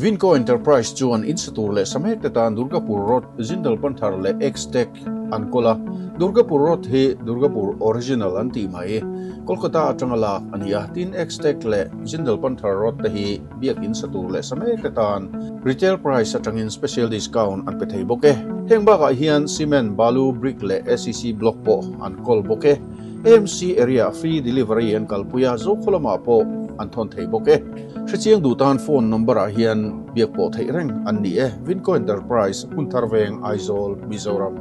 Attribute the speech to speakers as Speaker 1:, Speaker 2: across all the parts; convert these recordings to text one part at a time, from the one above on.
Speaker 1: Vinco Enterprise chuan in sa tur leh sa mek te tan Durgapur Road, Jindal Panther leh X-Tech an kawl a. Durgapur Road hi Durgapur Original an tih mai. Kolkata atanga lak a ni a, tin X-Tech leh Jindal Panther Road te hi biakin sa tur leh sa mek te tan retail price atangin special discount an pe thei bawk e. Heng bakah hian cement, balu, brick leh ACC block pawh an kawl bawk e. AMC area free delivery an kalpui a, Zokhaw lamah pawh an thawn thei bawk e. Hrechiang duh tan phone number ah hian biak pawh theih reng an ni e. Vinco Enterprise, Hmunthar Veng, Aizawl, Mizoram.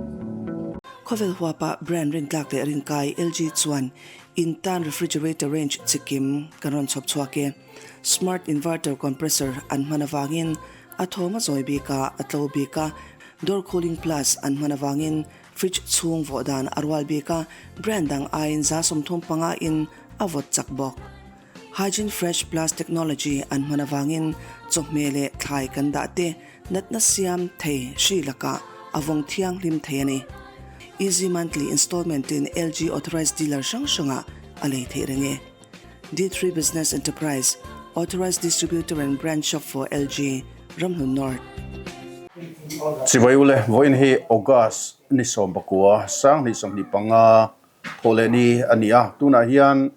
Speaker 2: Khawvel huapa brand rintlak leh rinkai LG chuan in tan refrigerator range chikim kan rawn chhawp chhuak e. Smart inverter compressor an hman avangin a thawm a zawi bik a, a tlo bik a, door cooling plus an hman avangin Fridge chhung vawh dan a rual bik a, brand dang aiin 35% in a vawt chak bawk. Hygiene Fresh Plus technology an hman avangin chawhmeh leh thlai kan dah te natna siam thei hri lakah a vawng thianghlim thei a ni. Easy monthly installment in LG authorized dealer hrang hrangah a lei theih reng e. D3 Business Enterprise, Authorized Distributor and Brand Shop for LG, Ramhlun North.
Speaker 1: Chibai ule, vawiin hi August ni 19, 2025 thawh leh ni a ni a. Tunah hian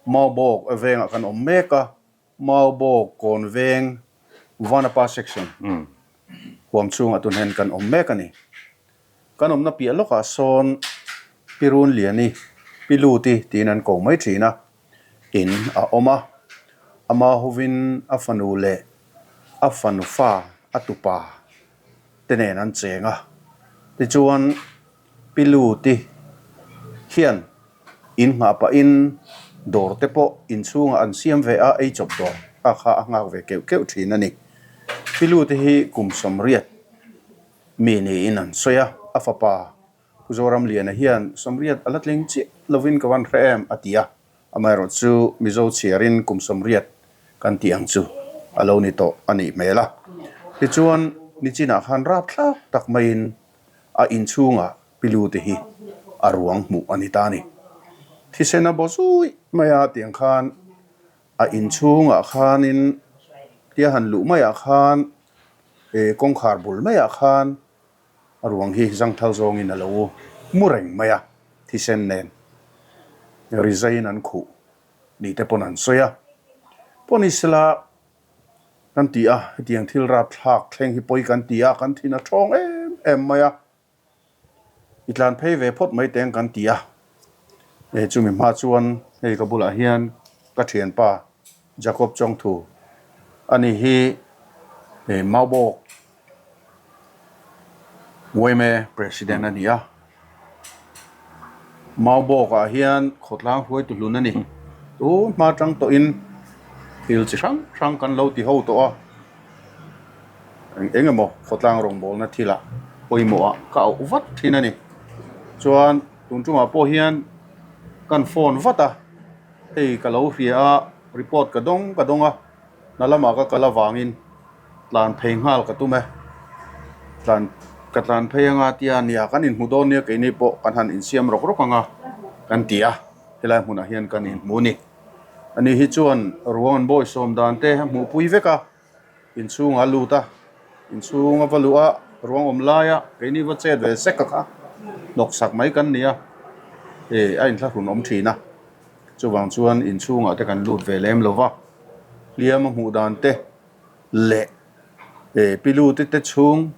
Speaker 1: Maubawk vengah kan awm mek a, Maubawk kawn veng Vanapa section huam chhungah tun hian kan awm mek a ni. Kan awmna piah lawkah sawn Pi Runliani, Pi Luti tiin an ko mai thin a, in a awm a. Ama hovin a fanu leh a fanu fa a tupa te nen an cheng a. Tichuan Pi Luti hian in nghah pahin dawr te pawh inchhungah an siam ve a, ei chawp dawr a kha a nghak ve keuh keuh thin a ni. Pi Luti hi kum 80 Mi niin an sawi a, a fapa Pu Zoramliana hian 80 a la tling chiah lovin ka van hre em a ti a, amaherawh chu Mizo chhiarin kum 80 kan tih ang chu a lo ni tawh a nih hmel a. Tichuan nichinah khan rapthlak tak maiin a inchhungah pilu te hi a ruang hmuh a ni ta a ni. Thisen a baw zui mai a tiang khan a inchhungah khanin tia han luh maiah khan He kawngkhar bul maiah khan a ruang hi zangthal zawngin a lo mu reng mai a, thisen nen rizaiin an khuh ni te pawn an sawi a. Pawh ni sela kan ti a, hetiang thil rapthlak thleng hi pawi kan ti a, kan thin a thawng em em mai a. I tlan phei ve phawt mai teng kan ti a, hei chumi hma chuan hei ka bulah hian ka thianpa Jacob Chawngthu a ni hi hei Maubawk yma President a ni a, Maubawk ah hian khawtlang hruaitu hlun a ni, tun hma tang tawhin thil chi hrang hrang kan lo ti ho tawh a. Eng eng emaw khawtlang rawngbawlna thilah pawimawhah ka auh vat thin a ni. Chuan tun tumah pawh hian kan phone vat a, hei ka lo hria a, report ka dawng ka dawng a, hna lamah ka kal avangin tlan phei nghal ka tum e. Tlan ka tlan phei anga tia nia kan inhmu dawn nia keini pawh kan han insiam rawk rawk anga kan ti a, helai hmunah hian kan inhmu a ni. Ani hi chuan ruang an bawisawm dan te a hmuhpui vek a. Inchhung a lut a, inchhung a va luh a, ruang awm laia keini va chet ve sek a kha hnawk sak mai kan ni a, eh a inthlahrun awm thin a, chuvang chuan inchhungah te kan lut ve lem lo va, hliam a hmuh dan te leh eh pilu te te chhung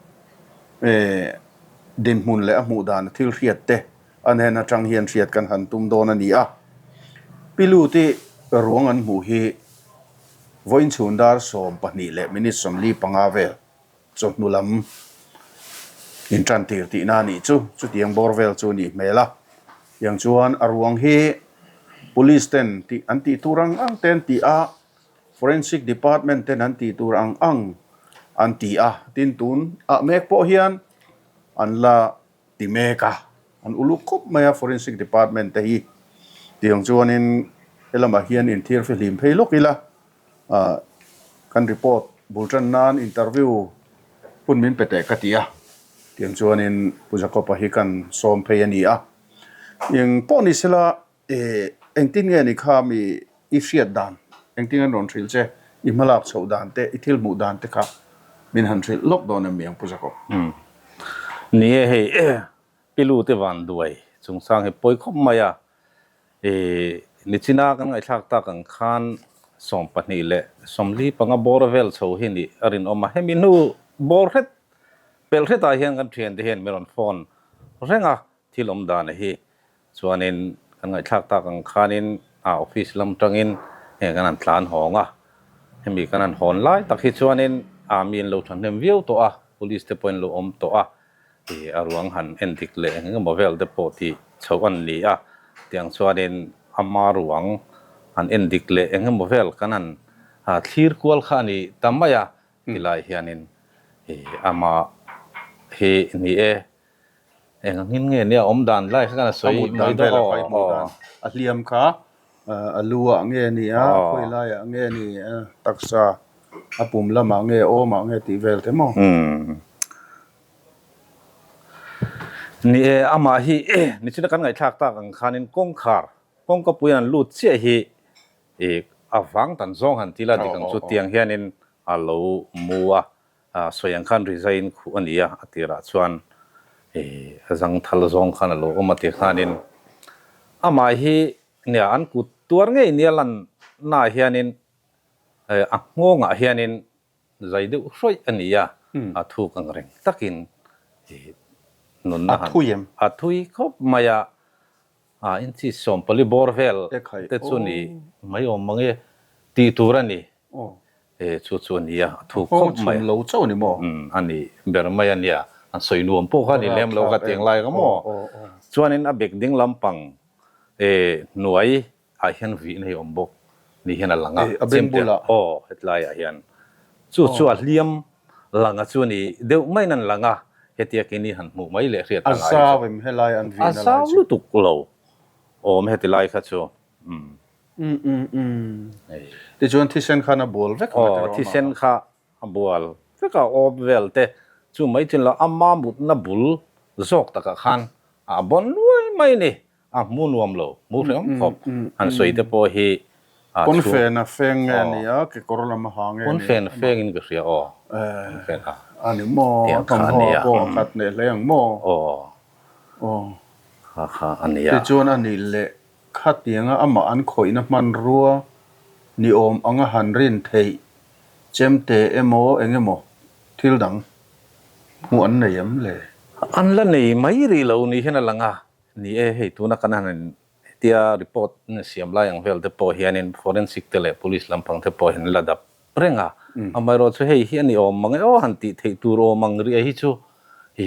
Speaker 1: eh dinhmun leh a hmuh dan a thil hriat te a hnen atang hian hriat kan han tum dawn a ni a, pilu te ruang an hmuh hi. Vawiin chhun dar 12 leh minute 45 vel chawhnu lam intan tir tihna a nih chu, chutiang bawr vel chu a nih hmel a. Tiang chuan a ruang hi Police ten tih an tih tur ang ang te an ti a, Forensic Department ten an tih tur ang ang an ti a, tin tun ah mek pawh hian an la ti mek a, an uluk khawp mai a Forensic Department te hi. Tiang chuanin he lamah hian inthir fihlim phei lawk ila, ah kan report bul tan nan interview hun min pe teh ka ti a, tiang chuanin Pu Jacob-a hi kan sawm phei a ni a. Eng pawh ni sela eh engtin nge ni kha mi i hriat dan engtin an rawn hrilh che? I hmalak chhoh dan te, i thil hmuh dan te kha min han hrilh lawk dawn em mi ang Pu Jacob?
Speaker 3: Ni e hei Pilu te van duai chungchang hi pawi khawp mai a, i nichina kan ngaihthlak tak ang khan 25 leh 45 bawr vel chho hi nih a rinawm a, hemi hnu bawr hret pelh hretah hian kan thiante hian min rawn phone reng a, thil awm dan hi Chuanin kan ngaihthlak tak ang khanin a office lam tangin heng kan han tlan hawng a, hemi kan han hawn lai tak hi chuanin a mi an lo thahnem viau tawh a, police te pawhin lo awm tawh a, ih a ruang han en dik leh eng eng emaw vel te pawh tih chhoh an ni a, tiang chuanin ama ruang han en dik leh eng emaw vel kan han thlir kual kha a ni ta mai a, tilai hianin ih ama hi ni e. Eng angin nge nia awm dan lai kha kan a sawi mai dawn
Speaker 1: aw. A hmuh dan a hliam kha a lu ah nge ni a, khawi lai ah nge ni a, taksa a pum lamah nge awm ah nge tih vel te maw?
Speaker 3: Ni e, amah hi nichina kan ngaihthlak tak ang khanin kawngkhar, kawngkapui an lut chiah hi a vang tan zawng han ti la dik ang chu tiang hianin a lo mu a. Sawi ang khan resign khuh a ni a, a tirah chuan a zangthal zawng khan a lo awm a ti khanin amah hi nia an kut tuar ngei nia lannaah hianin a nghawngah hianin zai deuh hrawih a ni a, a thuk ang reng takin nunna han a thui khawp mai a, inchi 14 bawr vel te chu ni mai awm mang e tih tur a ni. E, chu chu a nia, a thu khawp mai.
Speaker 1: A nghawng chhum lo chauh a ni maw?
Speaker 3: Umm, a ni ber mai a nia. An sawi nuam pawh kha a ni lem lo ka tiang lai ka maw? Chuanin a bek ding lampang e, hnuai ah hian vih na hi a awm bawk ni hian a lang a.
Speaker 1: A beng bulah?
Speaker 3: Aw, hetlai ah hian. Chu chu a hliam lang a chu a ni deuh maiin an lang a, hetia keini han hmuh mai leh hriat a ngai
Speaker 1: chu. A zau em helai an vihna lai
Speaker 3: chu? A zau lutuk lo awm heti lai kha chu. Umm.
Speaker 1: Umm umm umm. Tichuan thisen khan a bual vek
Speaker 3: ang a tiraw? Aw, thisen kha a bual vek a, awp vel te chu mai chin lo ama mutna bul zawk takah khan a bawn luai mai a ni. A hmu nuam lo, hmu hrehawm khawp han sawi te pawh hi
Speaker 1: a chhung. Pawnfen a feng nge a ni a, kekawr lam a ha nge a ni?
Speaker 3: Pawnfen a fengin ka hria aw, pawnfen a.
Speaker 1: A ni maw? A thawmhnaw pawh a khat hneh hle ang maw?
Speaker 3: Aw,
Speaker 1: aw,
Speaker 3: kha kha a nia.
Speaker 1: Tichuan a nih leh Khatianga amah an khawihna hmanrua ni awm anga han rin theih chemte emaw eng emaw thil dang hmuh an nei em le?
Speaker 3: An la nei mai rih lo ni hian a lang a, ni e, hei tuna kan han hetia report siam lai ang vel te pawh hianin forensic te leh police lampang te pawh hian an la dap reng a, amaherawhchu hei hi a ni awm mang e aw han tih theih tur awm ang rih hi chu i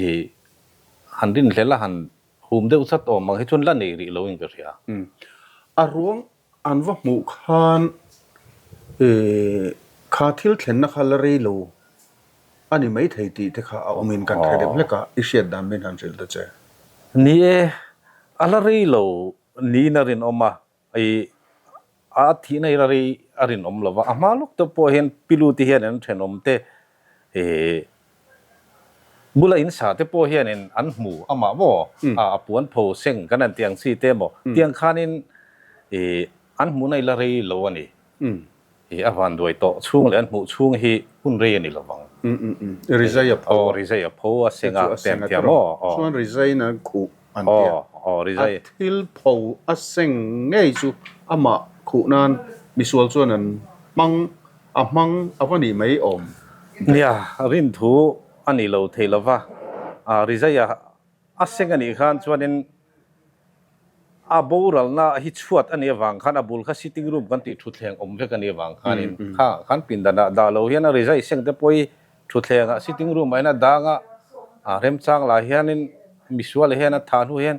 Speaker 3: han rinhlelh a han Hum deuh chat awm ang hi chuan la nei rih lo in ka hria.
Speaker 1: Umm. A ruang an va hmuh khan kha thil thlenna kha la rei lo a ni maithei tih te kha a awm in kan hre deuh hlek a, i hriat dan min han hrilh ta che.
Speaker 3: Ni e, a la rei lo niin a rinawm a, I a thihna hi rei a rinawm lo va, a hma lawk te pawh hian pilu te hian an thenawm te ih bula in sa te pawh hianin an hmu amah maw a puan pho seng kan han tih ang chi te maw tiang khanin ih an hmuhna hi la rei lo a ni. Ih a van duai tawh chhung leh an hmuh chhung hi hun rei a ni lo vang.
Speaker 1: Rizai a pho
Speaker 3: a. Aw rizai a pho a seng a tem thiam aw.
Speaker 1: Chuan rizai in a khuh an ti a.
Speaker 3: Aw rizai.
Speaker 1: A thil pho a seng ngei chu amah khuh nan misual chuan an hmang a hmang a va nih mai awm.
Speaker 3: Nia rinthu a ni lo thei lo va, rizai a A seng a nih khan chuanin a boralna hi chhuat a nih avang khan a bul kha sitting room kan tih thutthleng awm vek a nih avang khanin kha khan pindanah dah lo hian a rizai seng te pawh hi thutthlengah sitting room ah hian a dang a, a remchang lah hianin misual hian a thah hnu hian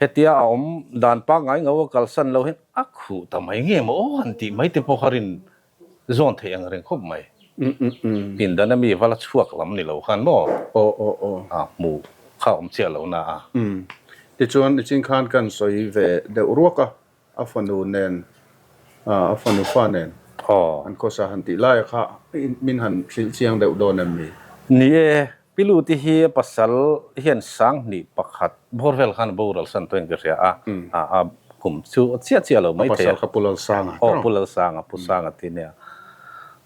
Speaker 3: hetia a awm dan pangngai ngau a kalsan lo hian a khuh ta mai nge maw aw han tih mai te pawh kha rin Zawn theih ang reng khawp mai. Pindan a mi va la chhuak lam ni lo khan maw?
Speaker 1: Aw aw aw.
Speaker 3: A hmuh kha awm chiah lo na a.
Speaker 1: Umm. Tichuan nichin khan kan sawi ve deuh ruak a, a fanu nen, a fanu fa nen an khawsa han tih laia kha min han hrilh chiang deuh dawn em ni?
Speaker 3: Ni e, Piluti hi a pasal hian 1001 bawr vel khan a boral san tawhin ka hria a, a. kum chu a chiah chiah lo mai thei a.
Speaker 1: A pasal kha Pu Lalsanga.
Speaker 3: Aw, Pu Lalsanga, Pu Sanga ti nia.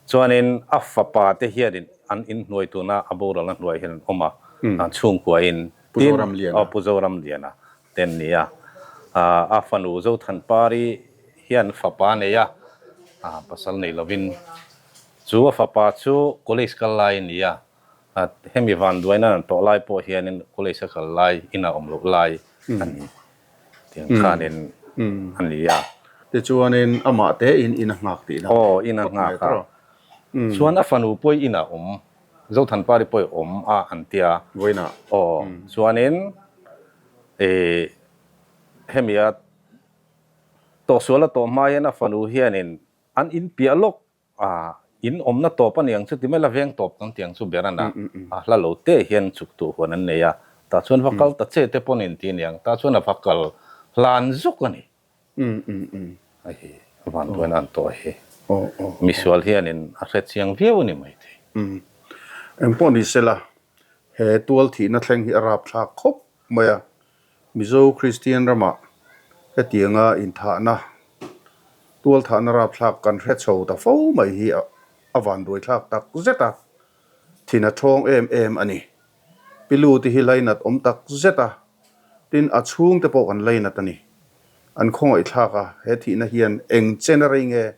Speaker 3: Chuanin a fapa te hianin an inhnuai tuna a boralna hnuai hian an awm a, an chhungkuain
Speaker 1: Pu Zoramliana.
Speaker 3: Aw, Pu Zoramliana te an ni a. A fanu Zothanpari hian fapa a nei a, pasal nei lovin chu a fapa chu college kal lai a ni a, Hemi vanduaina an tawh lai pawh hianin college a kal lai, inah awm loh lai a ni tiang khanin a ni a.
Speaker 1: Tichuanin amah tein in a nghak tihna.
Speaker 3: Aw, in a nghak a. Chuan a fanu pawh inah awm, Zothanpari pawh awm a an tia.
Speaker 1: Vawiinah.
Speaker 3: Aw, chuanin ih hemi a tawhsual a tawh hma hian a fanu hianin an inpiah lawk A, in awmna tawp a niang chu ti mai la, veng tawp kan tiang chu ber a na. A hla lo te hian chuk tuh huan an nei a, tah chuan va kal ta che te pawn in ti aniang, tah chuan a va kal hlan zuk a ni. Hei hi vanduaina an tawh hi. Misual hianin a hre chiang viau a ni maithei.
Speaker 1: Engpawh ni sela, he tual thihna thleng hi a rapthlak khawp mai a, Mizo Kristian ramah hetianga inthahna, tualthahna rapthlak kan hre chho ta fo mai hi a vanduaithlak tak zet a, thin a thawng em em a ni. Pi Lu te hi lainat awm tak zet a, tin a chhungte pawh kan lainat a ni. An khawngaihthlak a, he thihna hian eng chen a rei nge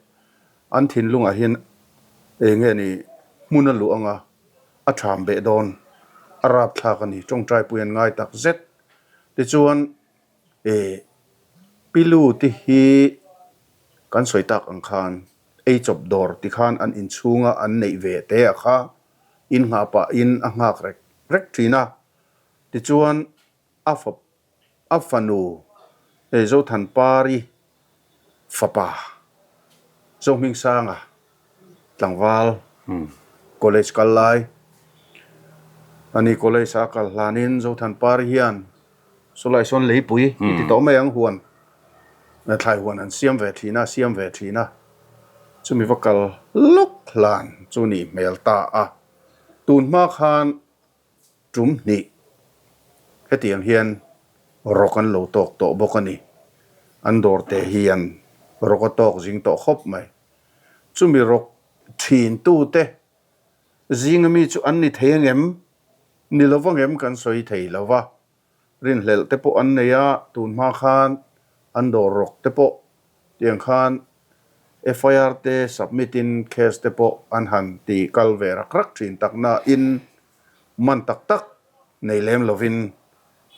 Speaker 1: an thinlungah hian eng nge ni hmun a luh anga a ṭham beh dawn, a rapthlak a ni, ṭawngṭai pui an ngai tak zet. Tichuan, eh, Pilu te hi kan sawi tak ang khan ei chawp dawr ti khan an inchhunga an neih ve te a kha innghah pahin a nghak rek rek ṭhin a. Tichuan, a fap A fanu Zothanpari fapa Zohmingsanga tlangval college kal lai a ni. College a kal hlanin Zothanpari hian sawlai sawn leipui i ti tawh mai ang huan thlai huan an siam ve thin a, siam ve thin a, chumi va kal lawk hlan chu nih hmel ta a. Tun hma khan Tum hnih, hetiang hian rawk an lo tawk tawh bawk a ni. An dawrte hi an rawk a tawk zing tawh khawp mai. Chumi rawk thintute zinga mi chu an ni thei angem? Ni lo vangem kan sawi thei lo va. Rinhlelh te pawh an nei a, tun hma khan an dawr rawk te pawh tiang khan FIR te submit in case te pawh an han ti kal ve rak rak thin tak na in man tak tak nei lem lovin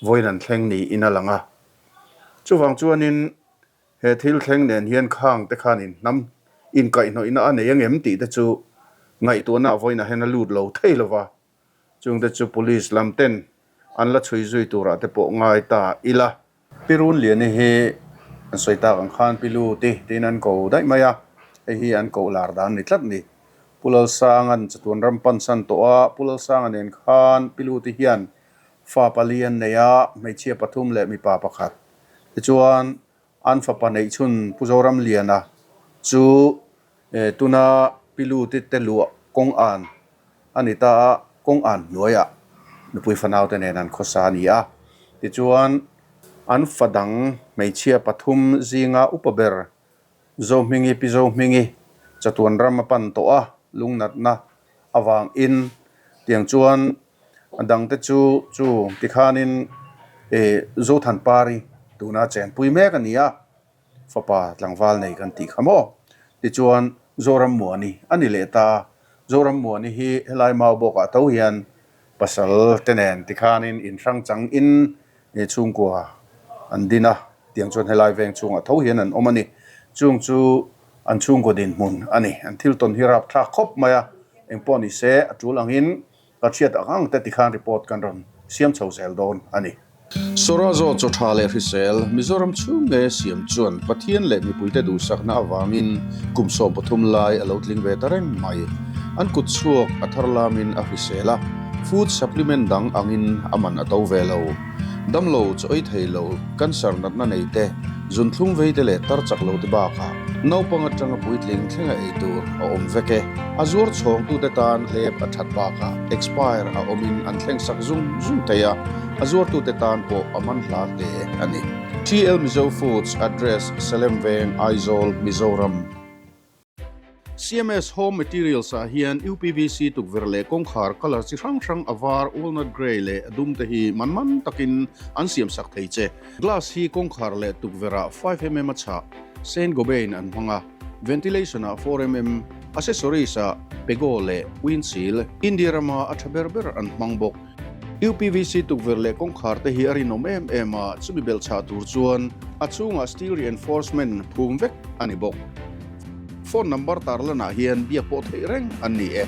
Speaker 1: vawiin an thleng niin a lang a. Chuvang chuanin he thil thleng nen hian khang te khan in hnam inkaihhnawihna a nei angem tih te chu ngaihtuahna vawiinah hian a lut lo thei lova. Chungte chu Police lam ten an la chhui zui turah te pawh ngai ta ila. Pi Runliani hi an sawi tak ang khan Pi Lu ti tiin an ko daih mai a, hei hi an koh lar dan ni tlat ni. Pu Lalsanga'n chatuan ram pansan tawh a, Pu Lalsanga nen khan Pi Lu ti hian fa pali an nei a, hmeichhia pathum leh mipa pakhat. Tichuan an fapa neihchhun Pu Zoramliana chu tuna Pi Lu ti te luah kawng an A ni ta a, kawng an hnuaiah nupui fanaute nen an khawsa a ni a. Tichuan, an fa dang hmeichhia pathum zinga upa ber Zohmingi Pi Zohmingi chatuan ram a pan tawh a, lungnatna avangin tiang chuan a dangte chu chu tikhanin Zothanpari tuna chenpui mek a ni a. Fapa tlangval nei kan tih kha maw? Tichuan, Zorammuani a ni leh ta. Zorammuani hi helai mau bawkah tho hian pasal te nen tikhanin in hrang chang in chhungkua an din a, tiang chuan helai veng chhungah tho hian an awm a ni. Chung chu an chhungkaw dinhmun a ni. An thil tawn hi rapthlak khawp mai a, engpawh ni se a tul angin Ka hriat ang ang te tikhan report kan rawn siam chho zel dawn a ni. Sawrazo chaw tha leh hrisel Mizoram chhung nge siam chuan Pathian leh mipuite duhsakna avangin kum 13 lai a lo tling ve ta reng mai. An kut chhuak a thar lamin a hrisel a, food supplement dang angin a man a to ve lo. Damlo chaw ei thei lo, cancer natna nei te, zunthlum vei te leh tar chak lo te bakah naupang atanga puitling thlenga ei tur a awm vek e. A zuar chhawngtute tan hlep a that bakah expire a awmin an thleng sak zung zung thei a, a zuartute tan pawh a man hla hle a ni. TL Mizo Foods, Address, Salem Veng, Aizawl, Mizoram. CMS Home Materials ah hian UPVC tukverh leh kawngkhar colour chi hrang hrang a var, walnut grey leh a dum te hi man man takin an siam sak thei che. Glass hi kawngkhar leh tukverh ah 5mm a chhah, Saint Gobain an hmang a, ventilation ah 4mm, accessories ah Pego leh windshield, India rama a tha ber ber an hmang bawk. UPVC tukverh leh kawngkhar te hi a rinawm em em a, chumi belh chhah tur chuan a chhungah steel reinforcement phum vek a ni bawk. Phone number tarlanah hian biak pawh theih reng an ni e.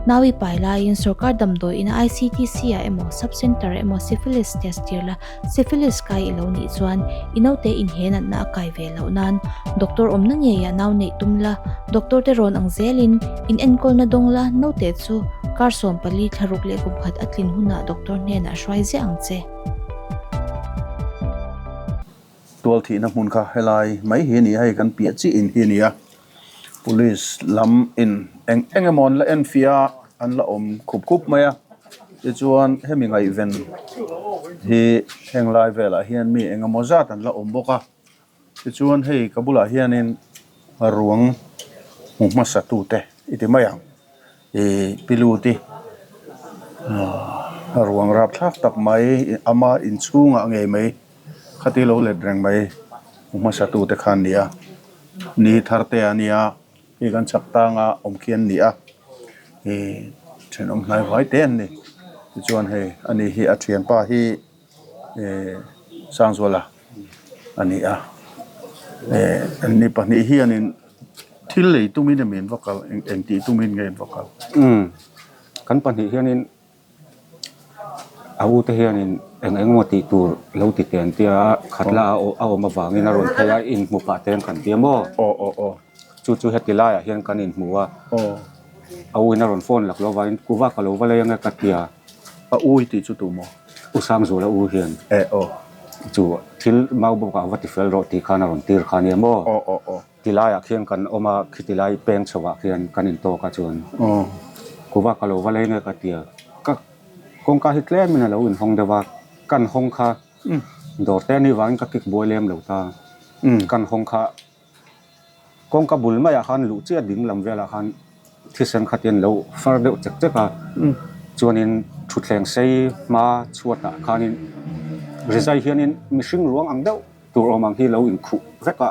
Speaker 4: Naui pai laiin sorkar damdawi ina ICTC ah emaw sub centre ah emaw syphilis test tir la, syphilis kai i lo nih chuan i naute inhe natna a kai ve loh nan doctor awmna ngeiah nau neih tum la, doctor te rawn ang zelin in enkawlna dawng la, naute chu kar 14 thlaruk leh kum khat a tlin hunah doctor hnenah hruai ziah ang che.
Speaker 1: Tual thihna hmun kha helai mai hi a ni a, hei kan piah chiah in hi a ni a, police lam in eng eng emaw an la en fiah a, an la awm khup khup mai a, tichuan hemi ngaihven hi heng lai velah hian mi eng emaw zat an la awm bawk a. Tichuan hei ka bulah hianin ruang hmu hmasa tute i ti mai ang ih piluti ahh ruang rapthlak tak mai ama inchhungah ngei mai khati lo let reng mai hmu hmasa tute kha an ni a ni thar te a nia hei kan chhak tanga awm khi an ni a ih thenawm hnai vai te an ni tichuan hei ani hi a thianpa hi ih Sangzuala. a ni a eh ni pahnih hianin thil lei tumin emaw in va kal eng tih tumin nge in va kal.
Speaker 5: Umm kan pahnih hianin a u te hianin eng eng emaw tih tur lo ti teh an tia a khat la a awm avangin a rawn phei a inhmu pah te an kan tia maw
Speaker 1: aw aw aw
Speaker 5: chu chu heti laiah hian kan inhmu a
Speaker 1: aw
Speaker 5: a u in a rawn phone lak lo avangin kuva ka lo va lei ange ka tia.
Speaker 1: A u i tih chu tu maw?
Speaker 5: U Sangzuala u hian.
Speaker 1: E aw.
Speaker 5: Chu thil mau bawk ah va ti fel rawh tih khan a rawn tir kha nia maw?
Speaker 1: Aw aw aw.
Speaker 5: Ti laiah khian kan awm a, khiti lai peng chho ah khian kan intawk a chuan.
Speaker 1: Aw.
Speaker 5: Kuva ka lo va lei nge ka tia. Ka kawngka hi tlem in a lo inhawng deuh a, kan hawng kha dawr te anih vangin ka kik buai lem lo ta. Kan hawng kha Kawngka bul maiah khan luh chiah ding lam velah khan thisen kha tian lo far deuh chek chek a, chuanin thutthleng sei hma chhuatah khanin rizai hianin mihring ruang ang deuh tur awm ang hi lo inkhuh vek a,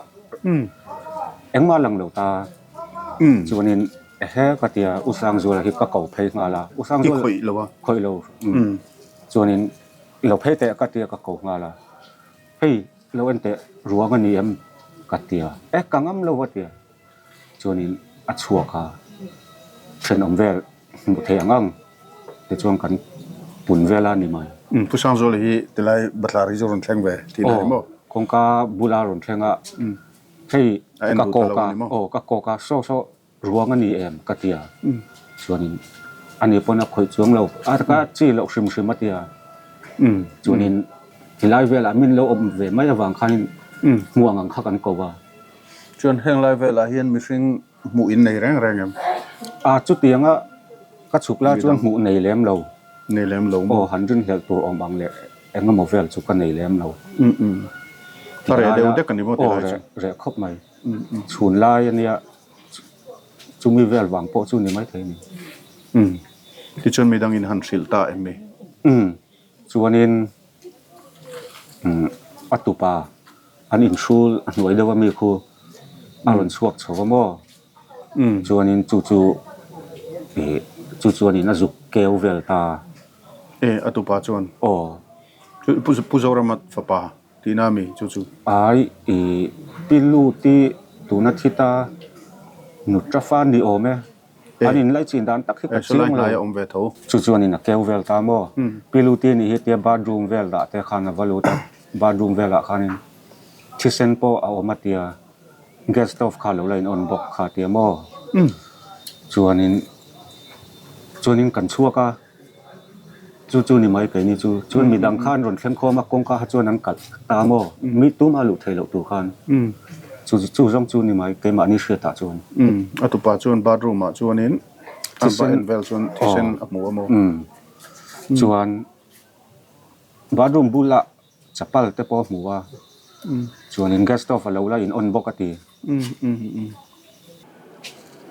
Speaker 5: engmah lang lo ta. Chuanin ehe ka tia U Sangzuala hi ka ko phei nghal a, U Sangzuala
Speaker 1: I khawih lo a?
Speaker 5: Khawih lo, chuanin lo phei teh ka tia ka ko nghal a, hei. Lo en teh ruang a ni em? Ka ti a, e ka ngam lo a ti a, chuanin a chhuak a, thenawm vel hmuh theih ang ang tichuan kan pun vel a ni mai.
Speaker 1: Umm Pu Sangzuala hi tilai Batlar hi chu rawn thleng ve tih na ni maw?
Speaker 5: Aw, kawngka bula rawn thleng a, hei ka kawk a, aw ka kawk a, saw saw Ruang a ni em? ka ti a. Chuanin ani pawn a khawih chuang lo, a ka chi loh hrim hrim a ti a. Chuanin tilai velah min lo awm ve mai avang khanin hmuh ang ang kha kan ko a.
Speaker 1: Chuan heng lai velah hian mihring hmuh in nei reng reng em?
Speaker 5: A, chutianga ka chhuk lai chuan hmuh nei lem lo.
Speaker 1: Nei lem lo
Speaker 5: maw? Aw, han rinhlelh tur awm ang leh eng emaw vel chu ka nei lem lo.
Speaker 1: A reh deuh dek a ni maw tilai chu?
Speaker 5: Aw, reh khawp mai. Chhun lai a nia. Chumi vel vang pawh chu ni maithei a ni.
Speaker 1: Umm. Tichuan midangin han hrilh ta em mi?
Speaker 5: Umm. Chuanin umm a tupa an inhrul a hnuai deuh a mi khu a rawn chhuak chho a maw?
Speaker 1: Umm.
Speaker 5: Chuanin chu chu ih chu chuanin a zuk keu vel ta.
Speaker 1: E a tupa chuan?
Speaker 5: Aw.
Speaker 1: Chu Pu Zorama fapa. Tihna mi chu chu.
Speaker 5: Ai i pi lut i tuna thi ta nutra fa ni awm e. An in laichin dan tak hi ka chiang lo.
Speaker 1: Awm ve tho.
Speaker 5: Chu chuan in a keu vel ta maw. Pi lut i nih hi tia bathroom vel dah te khan a va lut a. Bathroom velah khanin thisen pawh a awm a tia gas stove kha lo la in on bawk kha tia maw. Chuanin chuanin kan chhuak a. Chu chu ni mai keini chu. Chuan midang khan rawn thleng khawm a, kawngka kha chuan an kalh ta maw? Mi tumah luh theih loh tur khan. Chu chu zawng chu ni mai keimahni hriatah chuan.
Speaker 1: A tupa chuan bathroom ah chuanin. Thisen en vel chuan thisen a hmu a maw?
Speaker 5: Umm. Chuan bathroom bulah chapal te pawh a hmu a, chuanin gas stove a lo la in on bawk a ti.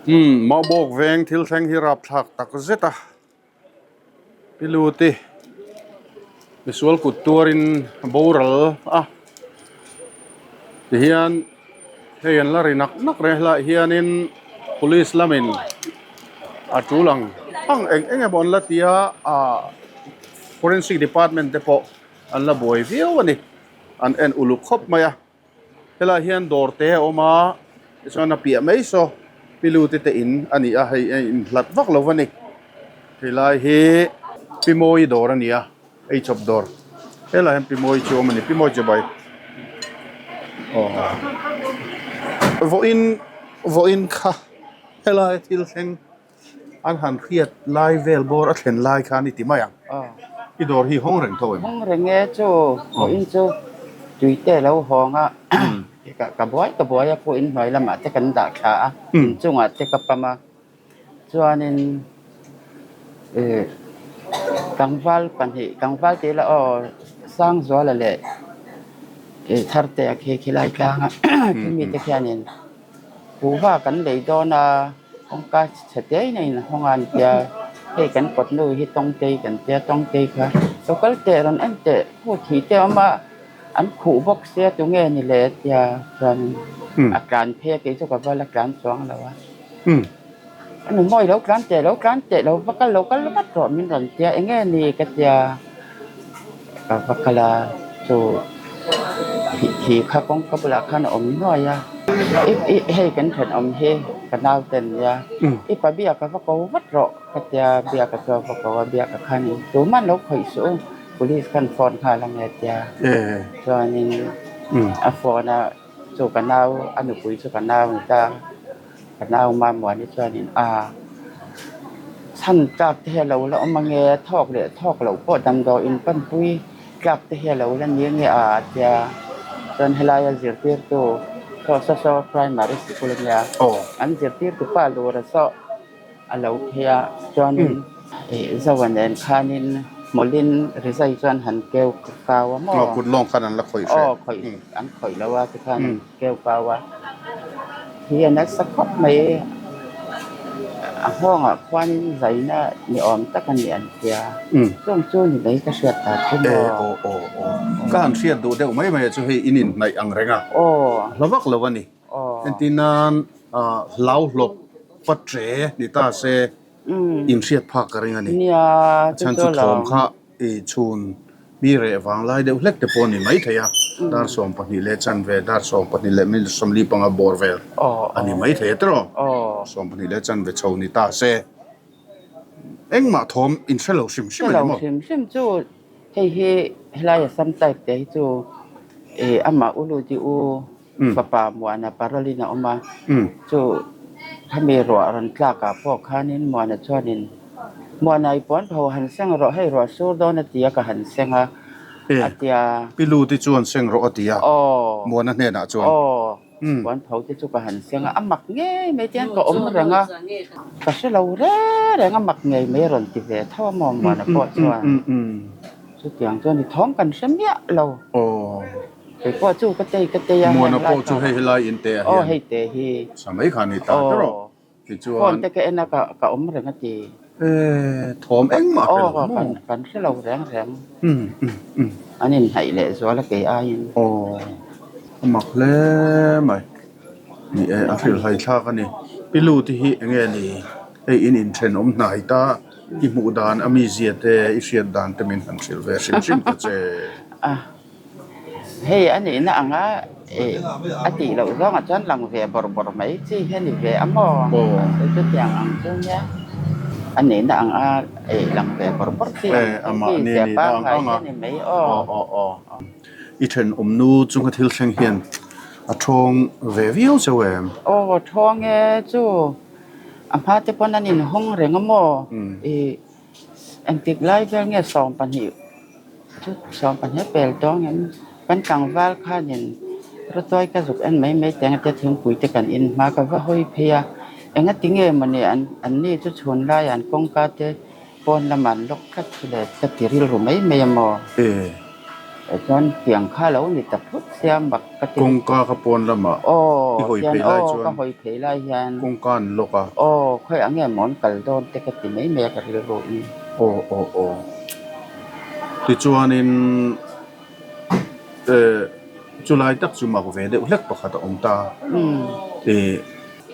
Speaker 1: Umm, Maubawk veng thil thleng hi rapthlak tak zet a. Pi Luti misual kut tuarin a boral a, tihian hei an la ri nak nak reng helaiah hianin police lamin a tul ang ang eng eng emaw an la ti a ah forensic department te pawh an la buai viau a ni an en uluk khawp mai a. Helaiah hian dawr te a awm a, tichuan a piah mai saw Pilu te te in a ni a, hei a inhlat vak lo va ni. Helai hi Pi Mawi dawr a ni a, eichawp dawr. Helaiah hian Pi Mawi chu a awm a ni, Pi Mawi chibai aw vawiin vawiin kha helai thil thleng. An han hriat lai vel bawr a thlen lai khan i ti mai ang. I dawr hi hawng reng tho em?
Speaker 6: Hawng reng e chu, pawhin chu tuite lo hawng a, ka buai ka buai a pawhin hnuai lamah te kan dah thla a, inchungah te ka pam a, chuanin ih tlangval pahnih tlangval tih ila aw Sangzuala leh ih Thartea khi khilai tlanga khimi te khianin Kuhva kan lei dawn a, kawngka chhe te in a inhawng a an tia, hei kan kawt nu hi tawngtei kan tia, tawngtei kha lo kal teh rawn en teh khu thih te a awm a, an khuh bawk sia tunge ni le a tia chuan a tlan phei a kei chu ka va la tlan chuang lo a, a nu mawi lo tlan teh lo tlan teh lo va kal lo kal vat rawh min rawn tia enge ni ka tia ka va kal a chu thih kha kawngka bulah khan a awm nuai a. Hei kan thenawm hi ka naute an nia, i pa biak a va ko vat rawh ka tia biak a chu a va ko a, biak a khan in tuman lo khawih suh u, police khan phone nghal ang e tia chuanin a phone a chu ka nau a nupui chu ka nau a ni ta, ka nau Mamuani chuanin a chhan tlak te hi a lo la awm ange thawk leh thawk loh pawh damdawi in panpui. Tlak te hi a lo la ni nge a a tia chuan helaia zirtirtu saw saw saw primary sikul a nia an zirtirtu pa lura saw a lo phei a chuanin ih zoa nen khanin hmawlhin rizai chuan han keu kau a maw
Speaker 1: kut lawng khan an la khawih hreh
Speaker 6: aw khawih an khawih lo a tikhan an keu kau a. Hi a nasa khawp mai a nghawngah khuanin zaina ni awm tak a ni an tia chung chu ni mai ka hriat ta chu maw.
Speaker 1: E aw aw aw ka han hriat duh deuh mai mai chu hei in inhnaih ang reng a hla vak lo a ni entir nan hlau hlawp patre ni ta se inhriat phak ka ring a ni a chhan chu thawm kha I chhun mi reh vang lai deuh hlek te pawh a ni maithei a, dar 12 leh chanve, dar 12 leh minute 45 bawr vel a ni maithei a tiraw? 12 leh chanve chho ni ta se, engmah thawm in hre lo hrim hrim a ni maw?
Speaker 6: Hre lo hrim hrim chu hei hi helai Assam type te hi chu ih amah u Ludi u fapa Muana parole-in a awm a, chu khami ruah rawn tlakah pawh khanin Muana chuanin Muana i puan pho han seng rawh, hei ruah sur dawn a ti a ka han seng a, a ti a.
Speaker 1: Pi Lu te chuan seng rawh a ti a, Muana hnenah chuan.
Speaker 6: Aw, puan pho te chu ka han seng a, a mak ngei mai te hian ka awm reng a, ka hre lo reng reng a mak ngei mai a rawn ti ve tho a maw Muana pawh chuan. Chutiang chuan i thawm kan hre miah lo.
Speaker 1: Aw.
Speaker 6: Kei pawh chu ka tei ka tei a
Speaker 1: Muana pawh chu hei helai in te ah hian.
Speaker 6: Aw hei te hi.
Speaker 1: Sa mai kha ni ta tawh. Tichuan.
Speaker 6: Phone te ka en a ka ka awm reng a ti.
Speaker 1: E thawm engmah hre lo maw?
Speaker 6: Aw kan hre lo reng reng. An inhnaih leh zual a kei aiin.
Speaker 1: Aw a mak hle mai. Ni e a hrilhhai thlak a ni. Pi Lu te hi eng nge ni? Hei in inthenawm hnai ta i hmuh dan a mizia te i hriat dan te min han hrilh ve hrim hrim ta che.
Speaker 6: A. Hei a nihna anga ih a tih loh zawngah chuan lang ve bawrh bawrh mai chi hi a ni ve a maw? Chutiang ang chu nia a nihna anga ih lang ve bawrh bawrh chi ang chu mi zia pangngai hi a ni mai aw.
Speaker 1: I thenawm nu chunga thil thleng hian a thawng ve viau cheu em?
Speaker 6: Aw thawng e chu a hma te pawn an inhawng reng a maw? Ih Engtik lai vel nge 12 chu 12 pel tawngin kan tlangval khanin rawtuai ka zuk en mai mai teng tia thingpui te kan in hma ka va hawi phei a. Engati nge mawni an an ni chu chhun laiah an kawngka te pawn lamah an lock tlat chu le ka ti rilru mai mai a maw? Chuan tiang kha lo ni ta phut sia mak ka ti.
Speaker 1: Kawngka kha pawn lamah i hawi phei lai chuan
Speaker 6: ka hawi phei lai hian
Speaker 1: kawngka an lock a.
Speaker 6: Aw khawiah nge maw an kal dawn te ka ti mai mai a ka rilru in.
Speaker 1: Aw aw aw tichuanin eh chulai tak chu mak ve deuh hlek pakhat a awm ta eh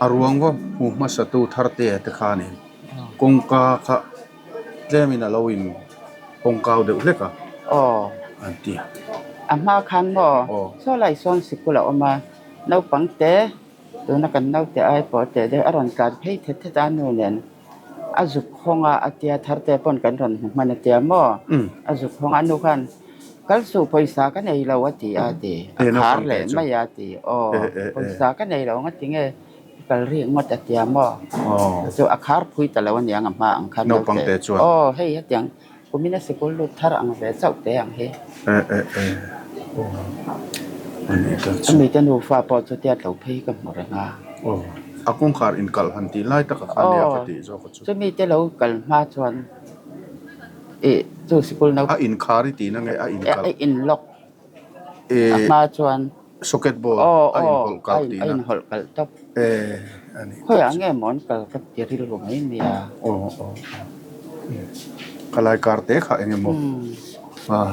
Speaker 1: a ruang va hmu hmasa tu thar te te khanin kawngka kha tlemin a lo in kawngkau deuh hlek a an ti a.
Speaker 6: A hma khan maw saw lai sawn sikul a awm a naupang te tuna kan naute ai pawh teh deuh a rawn tlan phei thet thet a nu nen a zuk hawng a a tia thar te pawn kan rawn hmu hman a tia maw a zuk hawng a nu khan kal suh pawisa ka nei lo a ti a ti a khar leh mai a ti aw pawisa ka nei lo ang a ti nge kal ri ngawt a tia maw chu a khar phui ta lo a niang a hma ang khan
Speaker 1: naupang te chuan
Speaker 6: aw hei hetiang kumina sikul lut thar ang ve chauh te ang hi a mite nufa pawh chu tia tlo phei ka hmu reng a
Speaker 1: aw a kawngkhar inkalh han tih lai tak a khan nia ka tih zawk a chu
Speaker 6: chumi te lo kal hma chuan ih chu sikul
Speaker 1: a inkhar i tihna nge a inkalh
Speaker 6: a inlock a hma chuan
Speaker 1: Socket ball a inhawlh kalh tihna.
Speaker 6: A inhawlh kalh tawp. Khawiah nge maw an kal ka ti rilru mai mai a.
Speaker 1: Aw aw. Khalai kar te kha eng emaw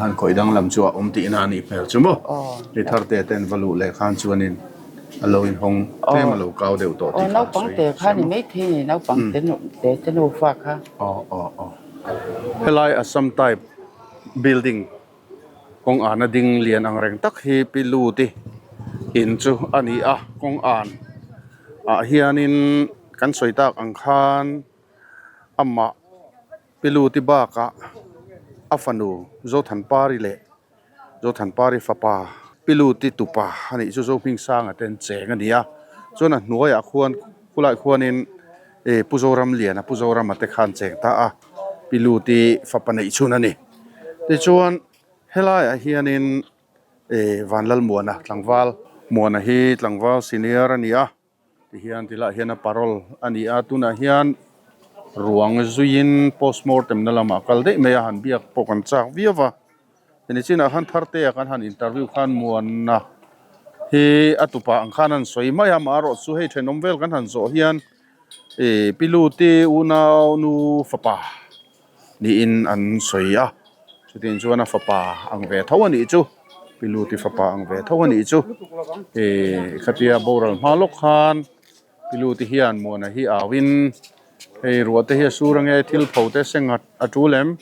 Speaker 1: han khawih danglam chu a awm tihna a nih hmel chu maw. Mi thar te ten va luh leh khan chuanin a lo inhawng tlem a lo kau deuh tawh tih kha a sawi.
Speaker 6: Naupang te kha ni maithei ni naupang te te nufa kha.
Speaker 1: Aw aw aw. Helai Assam type building Kawng an a ding lian ang reng tak hi pi lut i in chu a ni a kawng an ah hianin kan sawi tak ang khan amah pi lut i bakah a fanu Zothanpari leh Zothanpari fapa pi lut i tupa a nih chu Zohmingsanga te an cheng a ni a chuan a hnuaiah khuan khulaiah khuanin ih Pu Zoramliana Pu Zorama te kha an cheng ta a. Pi Luti fapa neih chhun a ni. Tichuan helaiah hianin eh Vanlalmuana tlangval Muana hi tlangval senior a ni a, tihian tilaiah hian a parole a ni a, tunah hian ruang zuiin postmortem na lamah kal daih mai a, han biak pawh kan chak viau va. Heni chinah khan Thartea kan han interview khan Muana hi a tupah ang khan an sawi mai a, amaherawhchu hei thenawm vel kan han zawh hian Ih pi Luti unau nu fapa niin an sawi a, chutiang chuan a fapa ang ve tho a nih chu, pi Luti fapa ang ve tho a nih chu. Ih khatia boral hma lawk khan pi Luti hian Muana hi au in hei ruah te hi a sur ange thil pho te seng a tul em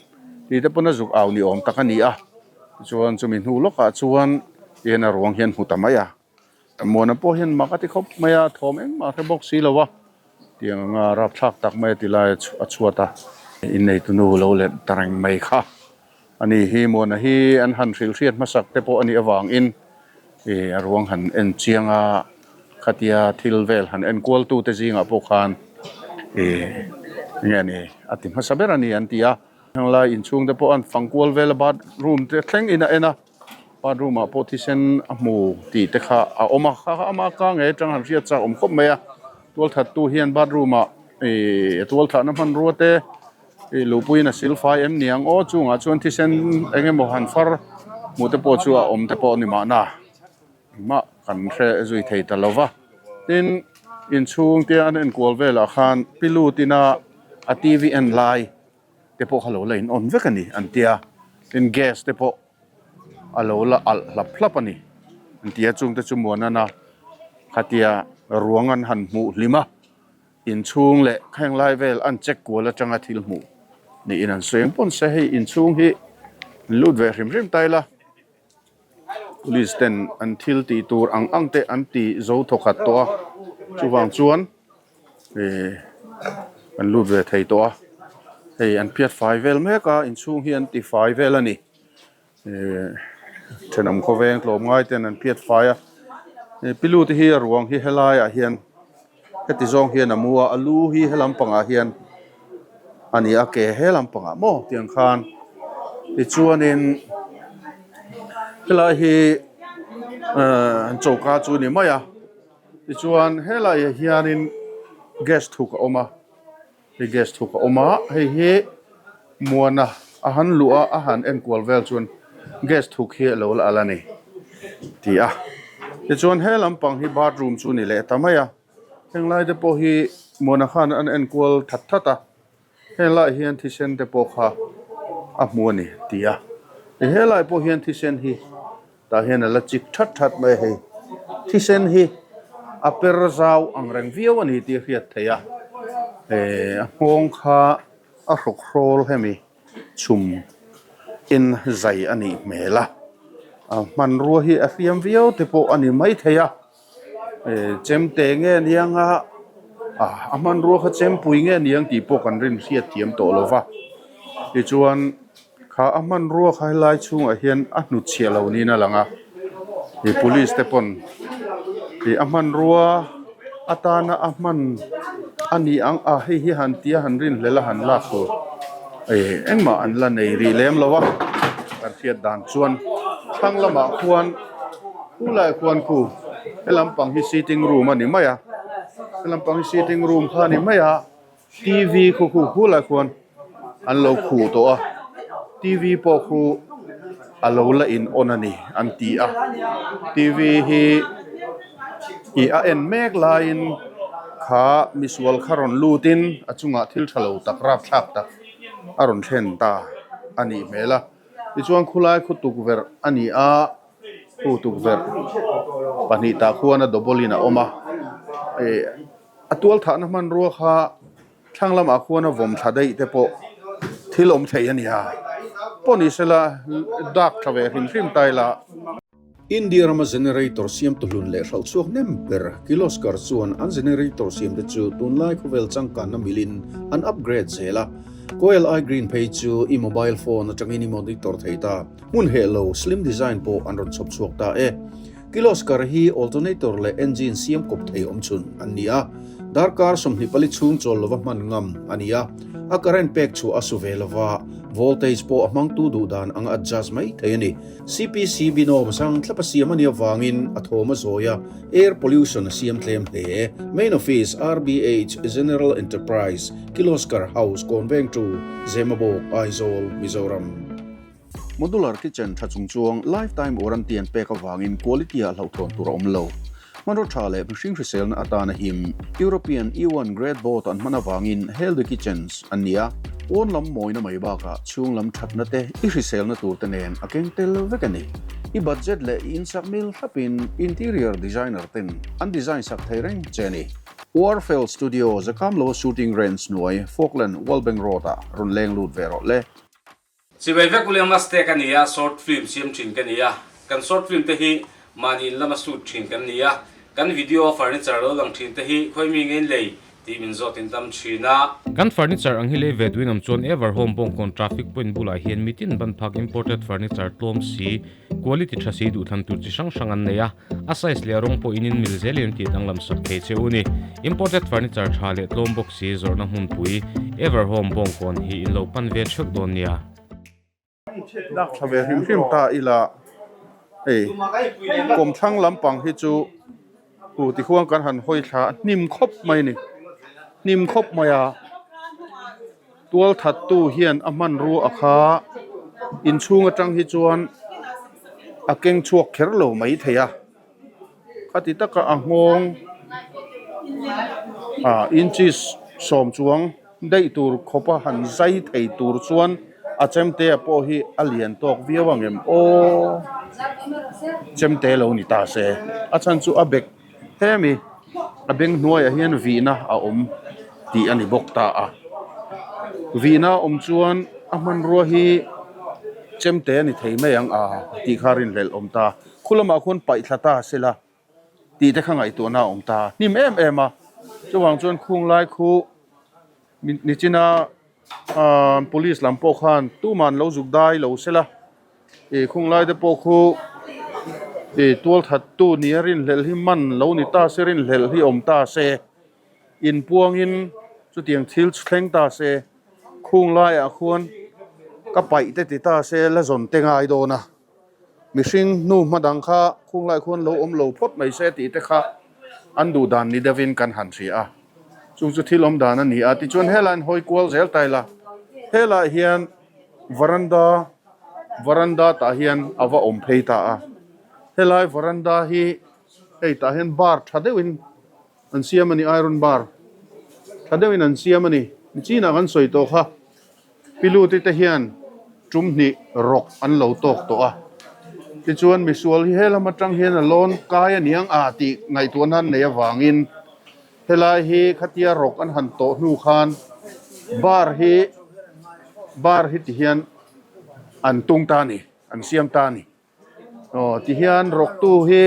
Speaker 1: tih te pawn a zuk au ni awm tak a ni a, tichuan chumi hnu lawkah chuan tihian a ruang hian hmu ta mai a. Muana pawh hian mak a ti khawp mai a, thawm engmah hre bawk si lo a, tiang anga rapthlak tak mai a ti lai a chhuat a, inneitunu lo let ta reng mai kha a ni hi. Muana hi an han hrilh hriat hmasak te pawh a nih avangin ih a ruang han en chiang a, khatia thil vel han en kual tu te zingah pawh khan ih enge a ni a ti hmasa ber a ni an ti a, henglai inchhung te pawh an fang kual vel a bathroom te thleng in a en a. Bathroom ah pawh thisen a hmu tih te kha a awm a, kha kha ama ka ngei atang han hriat chak awm khawp mai a, tualthat tu hian bathroom ah ihh tualthahna hmanrua te ih luhpuiin a silfai em ni ang aw chungah chuan thisen eng emaw han far hmuh te pawh chu a awm te pawh a ni mahna engmah kan hre zui thei ta lo va, tin inchhung te an enkual velah khan pi lut ina a T V en lai te pawh kha lo la in on vek a ni an tia tin gas te pawh a lo la alh hlap hlap a ni an tia chung te chu muanana khatia ruang an han hmuh hlim a inchhung leh kheng lai vel an check kual atanga thil hmuh niin an sawi ang pawn se hei inchhung hi lut ve hrim hrim ta ila police ten an thil tih tur ang ang te an ti zo thawkhat tawh a chuvang chuan. Ihh an lut ve thei tawh a hei an phiat fai vel mek a inchhung hi an ti fai vel a ni ihh thenawm khawveng tlawm ngai ten an phiat fai a ih pilu te hi a ruang hi helai ah hian heti zawng hian a mu a a lu hi helam pangah hian a ni a ke he lampangah maw tiang khan tichuanin helai hi ahh an choka chu a ni mai a. Tichuan helaiah hianin Gas thuk a awm a, hei gas thuk a awm a, hei hi Muana a han luh a, a han enkual vel chuan gas thuk hi a lo la al a ni ti a. Tichuan he lampang hi bathroom chu a ni leh ta mai a, heng lai te pawh hi Muana khan an enkual that that a. Heng lai hian thisen te pawh kha a hmu a ni ti a, he lai pawh hian thisen hi tah hian a la chik that that mai a hei, thisen hi a per zau ang reng viau a ni tih a hriat theih a, eh a nghawng kha a hrawk hrawl hemi chhum in zai a nih hmel a, a hmanrua hi a hriam viau te pawh a ni maithei a. Chemte nge niang a a hmanrua kha chempui nge niang tih pawh kan rin hriat thiam tawh lo va tichuan kha a hmanrua kha helai chhungah hian a hnut chhiah lo niin a lang a ih police te pawn ih a hmanrua atana a hman a ni ang a hei hi han tia han rinhlelh a han lak tur ih engmah an la nei rih lem lo a kan hriat dan chuan thlang lamah khuan. Khu lai khuan khu he lampang hi sitting room a ni mai a he lampang hi sitting room kha a ni mai a t v khu khu khu lai khuan an lo khuh tawh a t v pawh khu a lo la in on a ni an ti a t v hi ih a en mek laiin kha misual kha rawn lut in a chungah thil tha lo tak rapthlak tak a rawn thlen ta a nih hmel a tichuan khulai khu tukverh a ni a. Khu tukverh pahnih tah khuan a double in a awm a ih a tual thahna hmanrua kha thlang lamah khuan a vawm thla daih te pawh thil awm thei a ni a pawh ni sela dak tha ve hrim hrim ta ila. India rama generator siam tuhlun leh hralh chhuak nem ber Kirloskar chuan an generator siam te chu tunlai khawvel changkanna milin an upgrade zel a, Coil I Green phei chu i mobile phone atangin i monitor thei ta. Hmun heh lo slim design pawh an rawn chhawp chhuak ta e. Kirloskar hi alternator leh engine siam kawp thei awm chhun an ni a, darkar 24 chhung chawl lova hman ngam a ni a, a current pek chhuah a su ve lova, voltage pawh a hmangtu duh dan anga adjust mai thei a ni. CPC binawm sang thlapa siam a nih avangin a thawm a zawi a, air pollution a siam tlem hle. Main Office, RBH, General Enterprise, Kirloskar House, Kawnvengtu, Zemabawk, Aizawl, Mizoram. Modular kitchen tha chung chuang lifetime warranty an pek avangin quality ah hlauhthawn tur a awm lo. Hmanraw tha leh mihring hriselna atana him European E1 grade board an hman avangin healthy kitchens an ni a, pawn lam mawina mai bakah chhung lam thatna te i hriselna tur te nen a keng tel vek a ni. I budget leh i insak mil thlapin interior designer ten an design sak thei reng che a ni. Warfel Studio Zakamlo shooting range hnuai Falkland Wallbank Road ah rawn leng lut ve rawh le.
Speaker 7: Chibai vek William Maste ka ni a, short film siam thin ka ni a, kan short film te hi mahni in lama shoot thin kan ni a, kan video a furniture lo lang thin te hi khawi mi nge in lei tih min zawt in tam thin a.
Speaker 8: Kan furniture ang hi lei ve duin awm chuan Everhome Bawngkawn traffic point bulah hian mitin ban phak imported furniture tlawm si, quality tha si duhthlan tur chi hrang hrang an nei a, a size leh a rawng pawh in in mil zelin an tih danglam sak thei che u ni. Imported furniture tha leh tlawm bawk si zawrhna hmunpui Everhome Bawngkawn hi in lo pan ve theuh dawn nia.
Speaker 1: Lak thla ve hrim hrim ta ila hei kawmthlang lampang hi chu hu tikhuan kan han hawi thla a hnim khawp mai a ni hnim khawp mai a. Tualthattu hian a hmanrua a kha inchhung atang hi chuan a keng chhuak kher lo mai thei a khati taka a nghawng ah inches sawm chuang daih tur khawpa han zai thei tur chuan a chemte ah pawh hi a lian tawk viau ang em aw chemte lo ni ta se a chhan chu a bag Hemi a beng hnuaiah hian vihna a awm tih a ni bawk ta a, vihna a awm chuan a hmanrua hi chemte a ni thei mai ang a tih kha rinhlelh awm ta, khu lamah khuan paih thla ta se la tih te kha ngaihtuahna a awm ta hnim em em a, chuvang chuan khung lai khu nichina ahh police lam pawh khan tuman lo zuk dai lo se la. Ih khung lai te pawh khu ih tual that tu nia rinhlelh hi man lo ni ta se rinhlelh hi awm ta se inpuangin chutiang thil thleng ta se khung laiah khuan ka paih te ti ta se la zawn te ngai dawn a mihring hnu hma dang kha khung laiah khuan lo awm lo phawt mai se tih te kha an duh dan ni deuhin kan han hria a. Chung chu thil awm dan a ni a, tichuan helaiin hawi kual zel ta ila, helaiah hian varanda varanda tah hian a va awm phei ta a, helai varanda hi hei tah hian bar tha deuhin an siam a ni, iron bar tha deuhin an siam a ni, nichinah kan sawi tawh kha. Pilute te hian tum hnih rawk an lo tawk tawh a, tichuan misual hi helam atang hian a lawn kai a niang a tih ngaihtuahna an nei avangin helai hi khatia rawk an han tawh hnu khan bar hi bar hi ti hian an tung ta a ni, an siam ta a ni. Aw tihian rawktu hi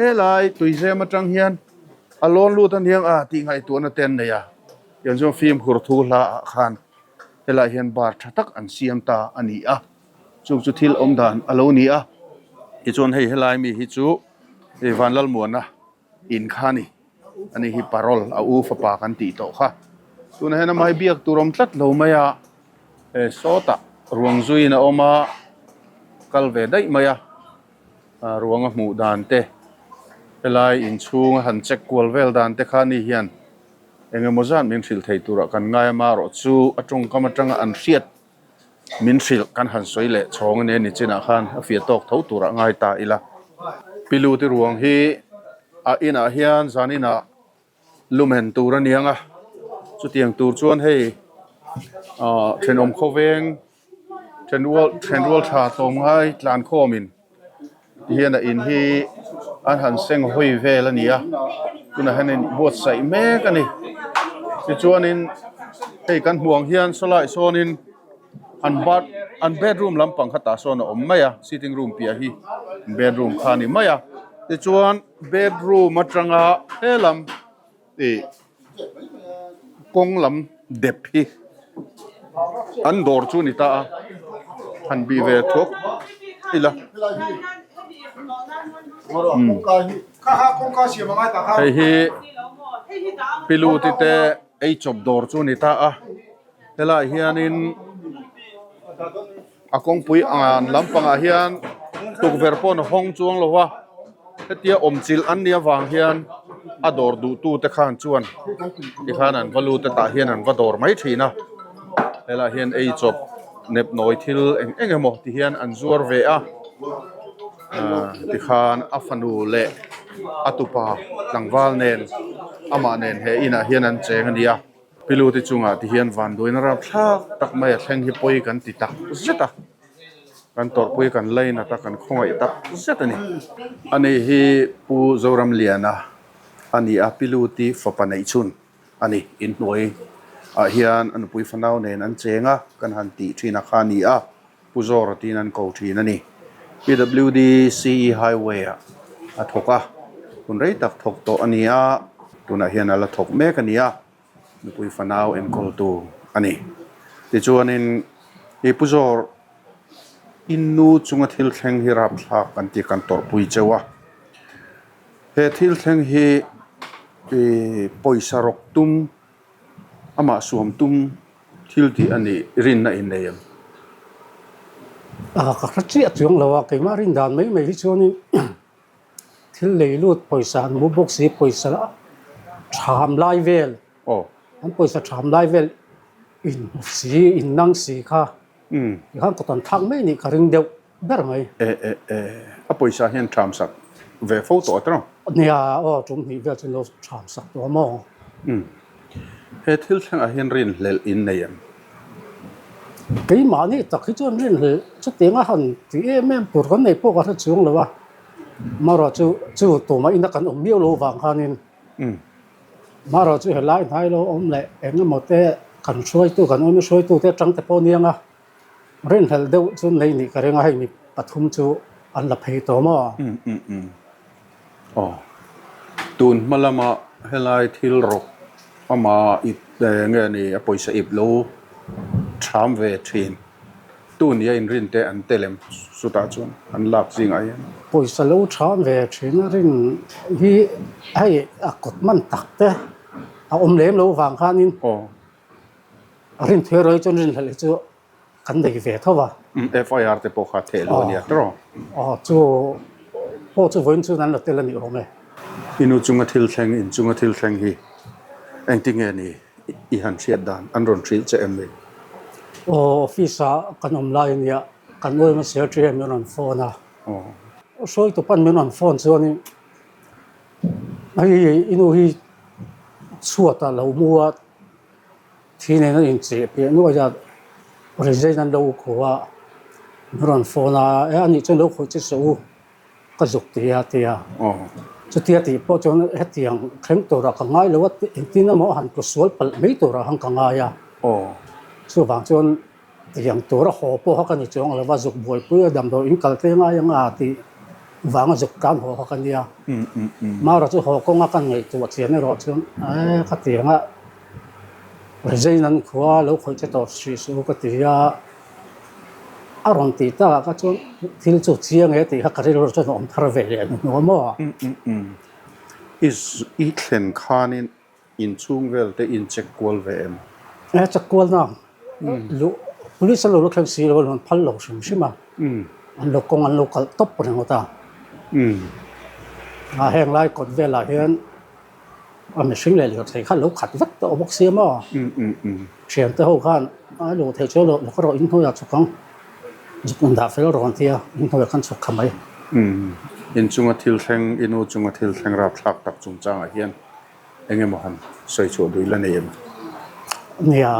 Speaker 1: helai tuizem atang hian a lawn lut a niang a tih ngaihtuahna te an nei a, tiang chuan fimkhur thu hla ah khan helai hian bar tha tak an siam ta a ni a, chung chu thil awm dan a lo ni a, tichuan hei helai mi hi chu Vanlalmuana in kha a ni, ani hi parole a u fapa kan tih tawh kha, tunah hian amah hi biak tur awm tlat lo mai a. He sawtah ruang zuiin a awm a, kal ve daih mai a, ruang a hmuh dan te, helai inchhung a han check kual vel dan te kha ni hian eng emaw zat min hrilh thei turah kan ngai a, marawh chu a tawngkam atanga an hriat min hrilh kan han sawi leh chhawng a nia nichinah khan a fiah tawk tho turah ngai ta ila. Piluti ruang hi a inah hian zaninah Lumen tur a niang a, chutiang tur chuan hei ahh thenawm khawveng thenrual thenrual tha tlawmngai tlan khawmin tihian a in hi an han seng hawi vel a ni a, tunah hian in buatsaih mek a ni tichuanin hei kan hmuh ang hian sawlai sawnin an bath an bedroom lampang kha tah sawn a awm mai a sitting room piah hi bedroom kha a ni mai a tichuan. Bedroom atanga he lam ih kawng lam dep hi an dawr chu a ni ta a, han bih ve thuak ila hei hi piluti te ei chawp dawr chu a ni ta a helaiah hianin. A kawngpui an lampangah hian tukverh pawh a hawng chuang lo a, hetia awm chilh an nih avang hian a dawr duhtu te khan chuan tikhan an va lut a tah hian an va dawr mai thin a, helaiah hian ei chawp nep nawi thil eng eng emaw ti hian an zuar ve a, ahh tikhan a fanu leh a tupa tlangval nen amah nen he inah hian an cheng a ni a. Pilu te chungah ti hian vanduaina rapthlak tak mai a thleng hi pawi kan ti tak zet a, kan tawrhpui kan lainat a, kan khawngaih tak zet a ni. Ani hi Pu Zoramliana a ni a, Pilu ti fapa neih chhun a ni. Inhnuai ah hian a nupui fanau nen an cheng a, kan han tih thin a kha a ni a, Pu Zawra tiin an ko thin a ni. PWD CE Highway ah a thawk a, hun rei tak thawk tawh a ni a, tunah hian a la thawk mek a ni a, nupui fanau enkawltu a ni. Tichuanin i Pu Zawr in nu chunga thil thleng hi rapthlak kan tih kan tawrhpui cheu a, he thil thleng hi i pawisa rawk tum Amah suam tum thil tih a nih rinna in nei em?
Speaker 9: A ka hre chiah chuang lo a, keimah rin dan mai mai hi chuanin thil lei lut pawisa an hmu bawk si, pawisa tham lai vel, an pawisa tham lai vel in hmu si, in nang si kha tikhan kawt an thlak mai nih ka ring deuh ber mai.
Speaker 1: E e e, a pawisa hian tham sak ve fo tawh a tawng?
Speaker 9: Nia, aw tum hnih vel chu lo tham sak tawh a maw?
Speaker 1: Umm. He thil thlengah hian rinhlelh in nei em?
Speaker 9: Keimahni tak hi chuan rinhlelh chutiang a han ti em em tur kan nei pawh ka hre chuang lo a, marawh chu chu tumah ina kan awm miau lo vang khanin marawh chu helai hnai lo awm leh eng emaw te kan hruaitu kan awm hruaitu te atang te pawh aniang a. Rinhlelh deuh chu nei nih ka ring a, hei mi pathum chu an la phei tawh maw?
Speaker 1: Umm umm umm. Aw. Tun hma lama helai thil rawk ama ip nge ni a pawisa ip lo tham ve thin tu nia inrin te an tel em chutah chuan an lak zingah hian?
Speaker 9: Pawisa lo tham ve thin a rin hi hei a kawt man tak te a awm lem lo vang khanin.
Speaker 1: Aw.
Speaker 9: A rin thuai ruai chuan rinhlelh hi chu kan nei ve tho va.
Speaker 1: FIR te pawh kha theh lo a nia tawh.
Speaker 9: Aw chu pawh chu vawiin chuan an la tel a ni awm e.
Speaker 1: I nu chunga thil thleng, in chunga thil thleng hi Engtinge ni i han hriat dan an rawn hrilh che em ni?
Speaker 9: Aw, office ah kan awm lai ania, kan uaima secretary hian min rawn phone a. Hruaitu pan min rawn phone chuanin hei i nu hi chhuat ah lo mu a, thi nen a incheh piah nuai a, resign an lo khaw a, min rawn phone a, e anih chuan lo khawih che suh u. Ka zuk ti a ti a. Chutia tih pawh chuan hetiang thleng turah ka ngai lo a, engtin emaw a han tlu sual palh mai turah khan ka ngai a. Chuvang chuan tiang tura haw pawh kha ka ni chuang lo va, zuk buaipui a damdawi in kal te ngai ang a tih vanga zuk tan haw kha ka nia. Mara chu haw kawnga ka ngaihtuah chian erawh chuan e ka tiang a, resign an khua lo khawih che tawh hrih suh u ka ti a. A rawn tih takah kha chuan thil chu chiang e tih kha ka rilru chuan a awm thar ve leh hnuhnawh a maw?
Speaker 1: I i thlen khanin inchhung vel te in check kual ve em?
Speaker 9: E check kual na luh police an lo la thleng si lo an phal lo hrim hrim a, an lo kawng an lo kalh tawp ringawt a. A heng lai kawt velah hian A mihring leh lirthei kha lo khat vek tawh bawk sia maw? Thiante ho khan a luh theih chuan loh ka rawh inhnuaiah chhuk ang, zuk indah fel rawn tia inhnuaiah khan chhuk kha mai.
Speaker 1: In chunga thil thleng, i nu chunga thil thleng rapthlak tak chungchangah hian eng emaw han sawi chhuah duh ila nei em?
Speaker 9: Nia,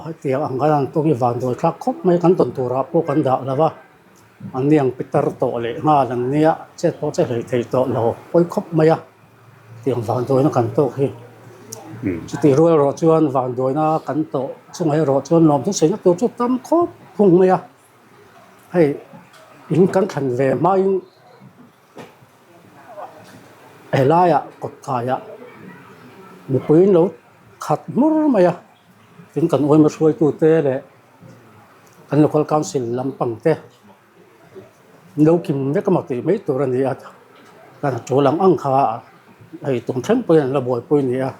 Speaker 9: hetiang ang khan an tawng i vanduai thlak khawp mai, kan tawn turah pawh kan dah lo va, an niang pitar tawh leh nghal an nia, chet pawh che hlei thei tawh lo, pawi khawp mai a. Tiang vanduaina kan tawk hi chutih rual erawh chuan vanduaina kan tawh chungah erawh chuan lawmthu sawina tur chu tam khawp phung mai a, hei in kan thlan ve hmain helaiah kawtkaiah mipui in lo khat hmur mai a, tin kan uaima hruaitute leh kan local council lampang te. Lo kim vek emaw tih mai tur a ni a, kan tul ang ang kha hei tum thleng pawhin an la buaipui a ni a.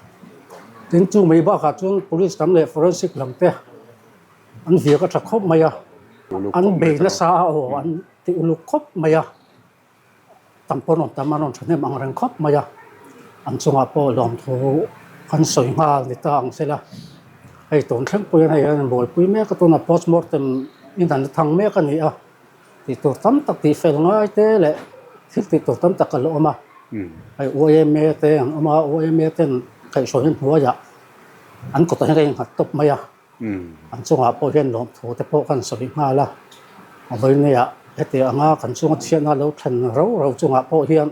Speaker 9: Tin chu mai bakah chuan police lam leh forensic lam te an viak a tha khawp mai a, an bei nasa a aw an ti uluk khawp mai a, tam pawh an rawn tam an rawn thahnem ang reng khawp mai a, an chungah pawh lawmthu kan sawi nghal ni ta ang sela, hei tun thleng pawhin hei an buaipui mek a, tunah postmortem in an la thang mek a ni a. Tih tur tam tak tih fel ngai te leh thil tih tur tam tak a la awm a, hei UAMA te an awm a, UAMA ten kaihhruaina hnuaiah an kawtah hian ka innghat tawp mai a, an chungah pawh hian lawmthu te pawh kan sawi nghal a, a vawineia heti anga kan chunga chhiatna lo thlen rau rau chungah pawh hian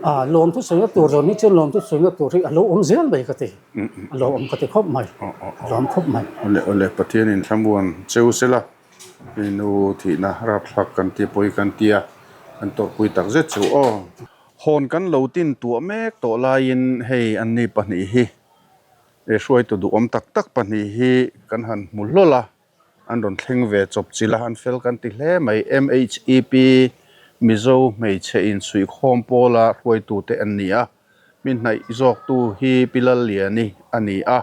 Speaker 9: a lawmthu sawina tur zawng hi chuan lawmthu sawina tur hi a lo awm zel mai ka ti, a lo awm ka ti khawp mai, a lawm khawp mai.
Speaker 1: Awle awle Pathianin thlamuan cheu sela. I nu thihna rapthlak kan ti pawi kan ti a, kan tawrhpui tak zet chu aw. Hawn kan lo tin tuah mek tawh laiin hei anni pahnih hi hruaitu duhawm tak tak pahnih hi kan han hmu hlawl a, an rawn thleng ve chawp chilh a, an fel kan ti hle mai. MHEP Mizo hmeichhe insuihkhawm pawla hruaitute an ni a, mi hnaih zawktu hi Pi Lalliani a ni a,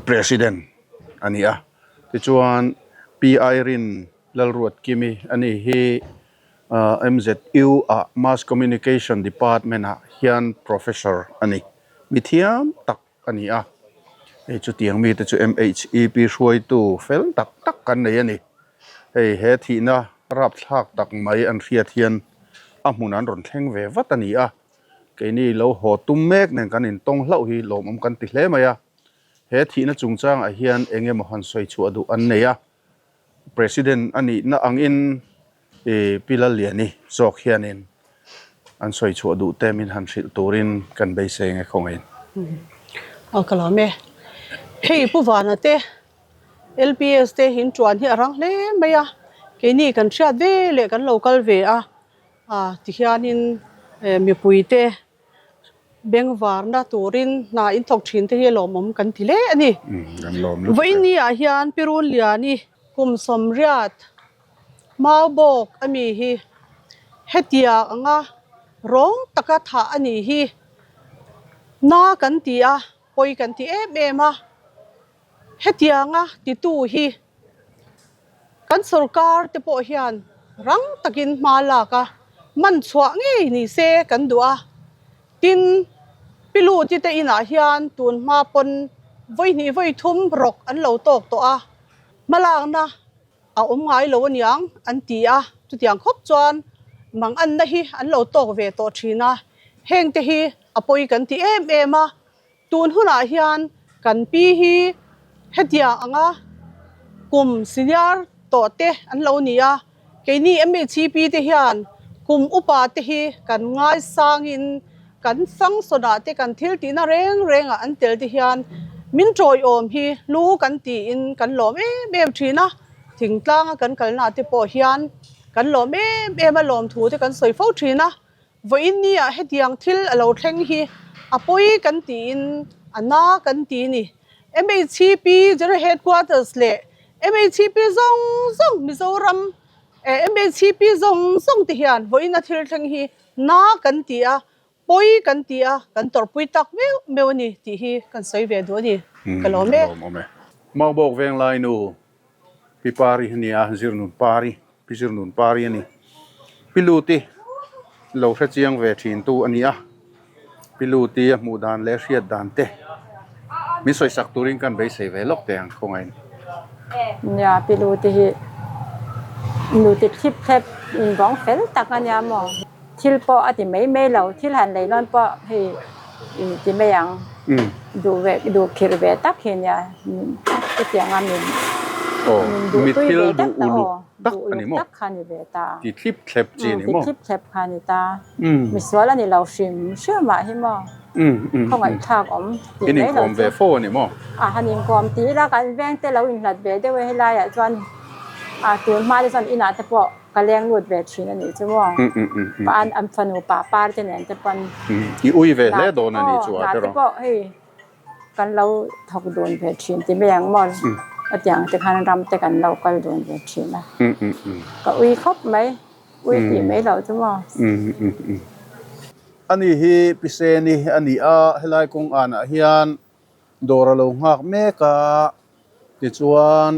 Speaker 1: President a ni a. Tichuan Pi Irene Lalruatkimi a ni hi MZU ah Mass Communication Department ah hian Professor a ni. Mi thiam tak a ni a. Hei chutiang mite chu MHEP hruaitu fel tak tak kan nei a ni. Hei he thihna rapthlak tak mai an hriat hian a hmun an rawn thleng ve vat a ni a. Keini lo haw tum mek nen kan intawng hlauh hi lawmawm kan ti hle mai a. He thihna chungchangah hian eng emaw han sawi chhuah duh an nei a, President a nihna angin Pi Lalliani zawk hianin an sawi chhuah duh te min han hrilh turin kan beisei nge khawngaiin.
Speaker 10: Aw ka lawm e. Hei Pu Vana te LPS te in tuan hi a rang hle mai a, keini kan hriat ve leh kan lo kal ve a, tihianin mipui te Bengvarna turin hna in thawk thin te hi lawmawm kan ti hle a ni. Vawiini ah hian Pi Runliani kum sawmriat Maubawk a mi hi hetiang anga rawng taka thah a nih hi na kan ti a, pawi kan ti em em a, hetianga titu hi Kan sorkar te pawh hian rang takin hma lak a, man chhuah ngei ni se kan duh a. Tin, Pi Luti te inah hian tun hma pawn vawi hnih vawi thum rawk an lo tawk tawh a, hmalakna a awm ngai lo aniang an ti a, chutiang khawp chuan manganna hi an lo tawk ve tawh thin a, hengte hi a pawi kan ti em em a, tun hunah hian kan pi hi hetiang anga kum senior tawh te an lo ni a, keini MHCP te hian kum upa te hi kan ngaisangin kan function ah te kan thil tihna reng rengah an tel te hian min tawiawm hi hlu kan tiin kan lawm em em thin a, thingtlanga kan kalna te pawh hian kan lawm em em a lawmthu te kan sawi fo thin a. Vawiin nia hetiang thil a lo thleng hi a pawi kan tiin a na kan ti ni. MHCP General Headquarters leh MHCP zawng zawng Mizoram eh MHCP zawng zawng te hian vawiin a thil thleng hi na kan ti a, pawi kan ti a, kan tawrhpui tak meuh meuh a ni tih hi kan sawi ve duh a ni. Ka lawm e.
Speaker 1: Maubawk Venglai nu Pi Pari a nia, Zirnun Pari. Pi Zirnun Pari a ni. Pi Luti lo hre chiang ve thin tu a ni a, Pi Luti a hmuh dan leh a hriat dan te min sawi sak turin kan beisei ve lawk teh ang khawngaih.
Speaker 11: Nia, Pi Luti hi Luti thlip thlep invawng fel tak a nia maw? Thil pawh a ti mai mai lo, thil han lei lawn pawh hei ti mai ang, duh ve duh khirh ve tak hi nia chutiang a min min duh tui ve tak ta aw, duh uluk tak kha ni ve ta,
Speaker 1: ti thlip thlep chi ni maw?
Speaker 11: Ti thlip thlep kha ni ta, misual a ni lo hrim hrim ah hi maw, khawngaihthlak awm
Speaker 1: tih mai lo chu, in inkawm ve fo a ni maw?
Speaker 11: A han inkawm ti ila kan veng te lo inhlat ve deuh e helai ah chuan a tun hma te chuan inah te pawh. Ka leng lut ve thin a nih chu maw? Pa an an fanu pa par te nen te pawn.
Speaker 1: I ui ve hle dawn a nih chu a
Speaker 11: te pawh hei kan lo thawk dun ve thin ti mai ang maw? Hetiang te khan ram te kan lo kal dun ve thin a. Ka ui khawp mai, ui tih mai loh chu maw?
Speaker 1: Ani hi Piseni a ni a, helai kawng anah hian dawr a lo nghak mek a, tichuan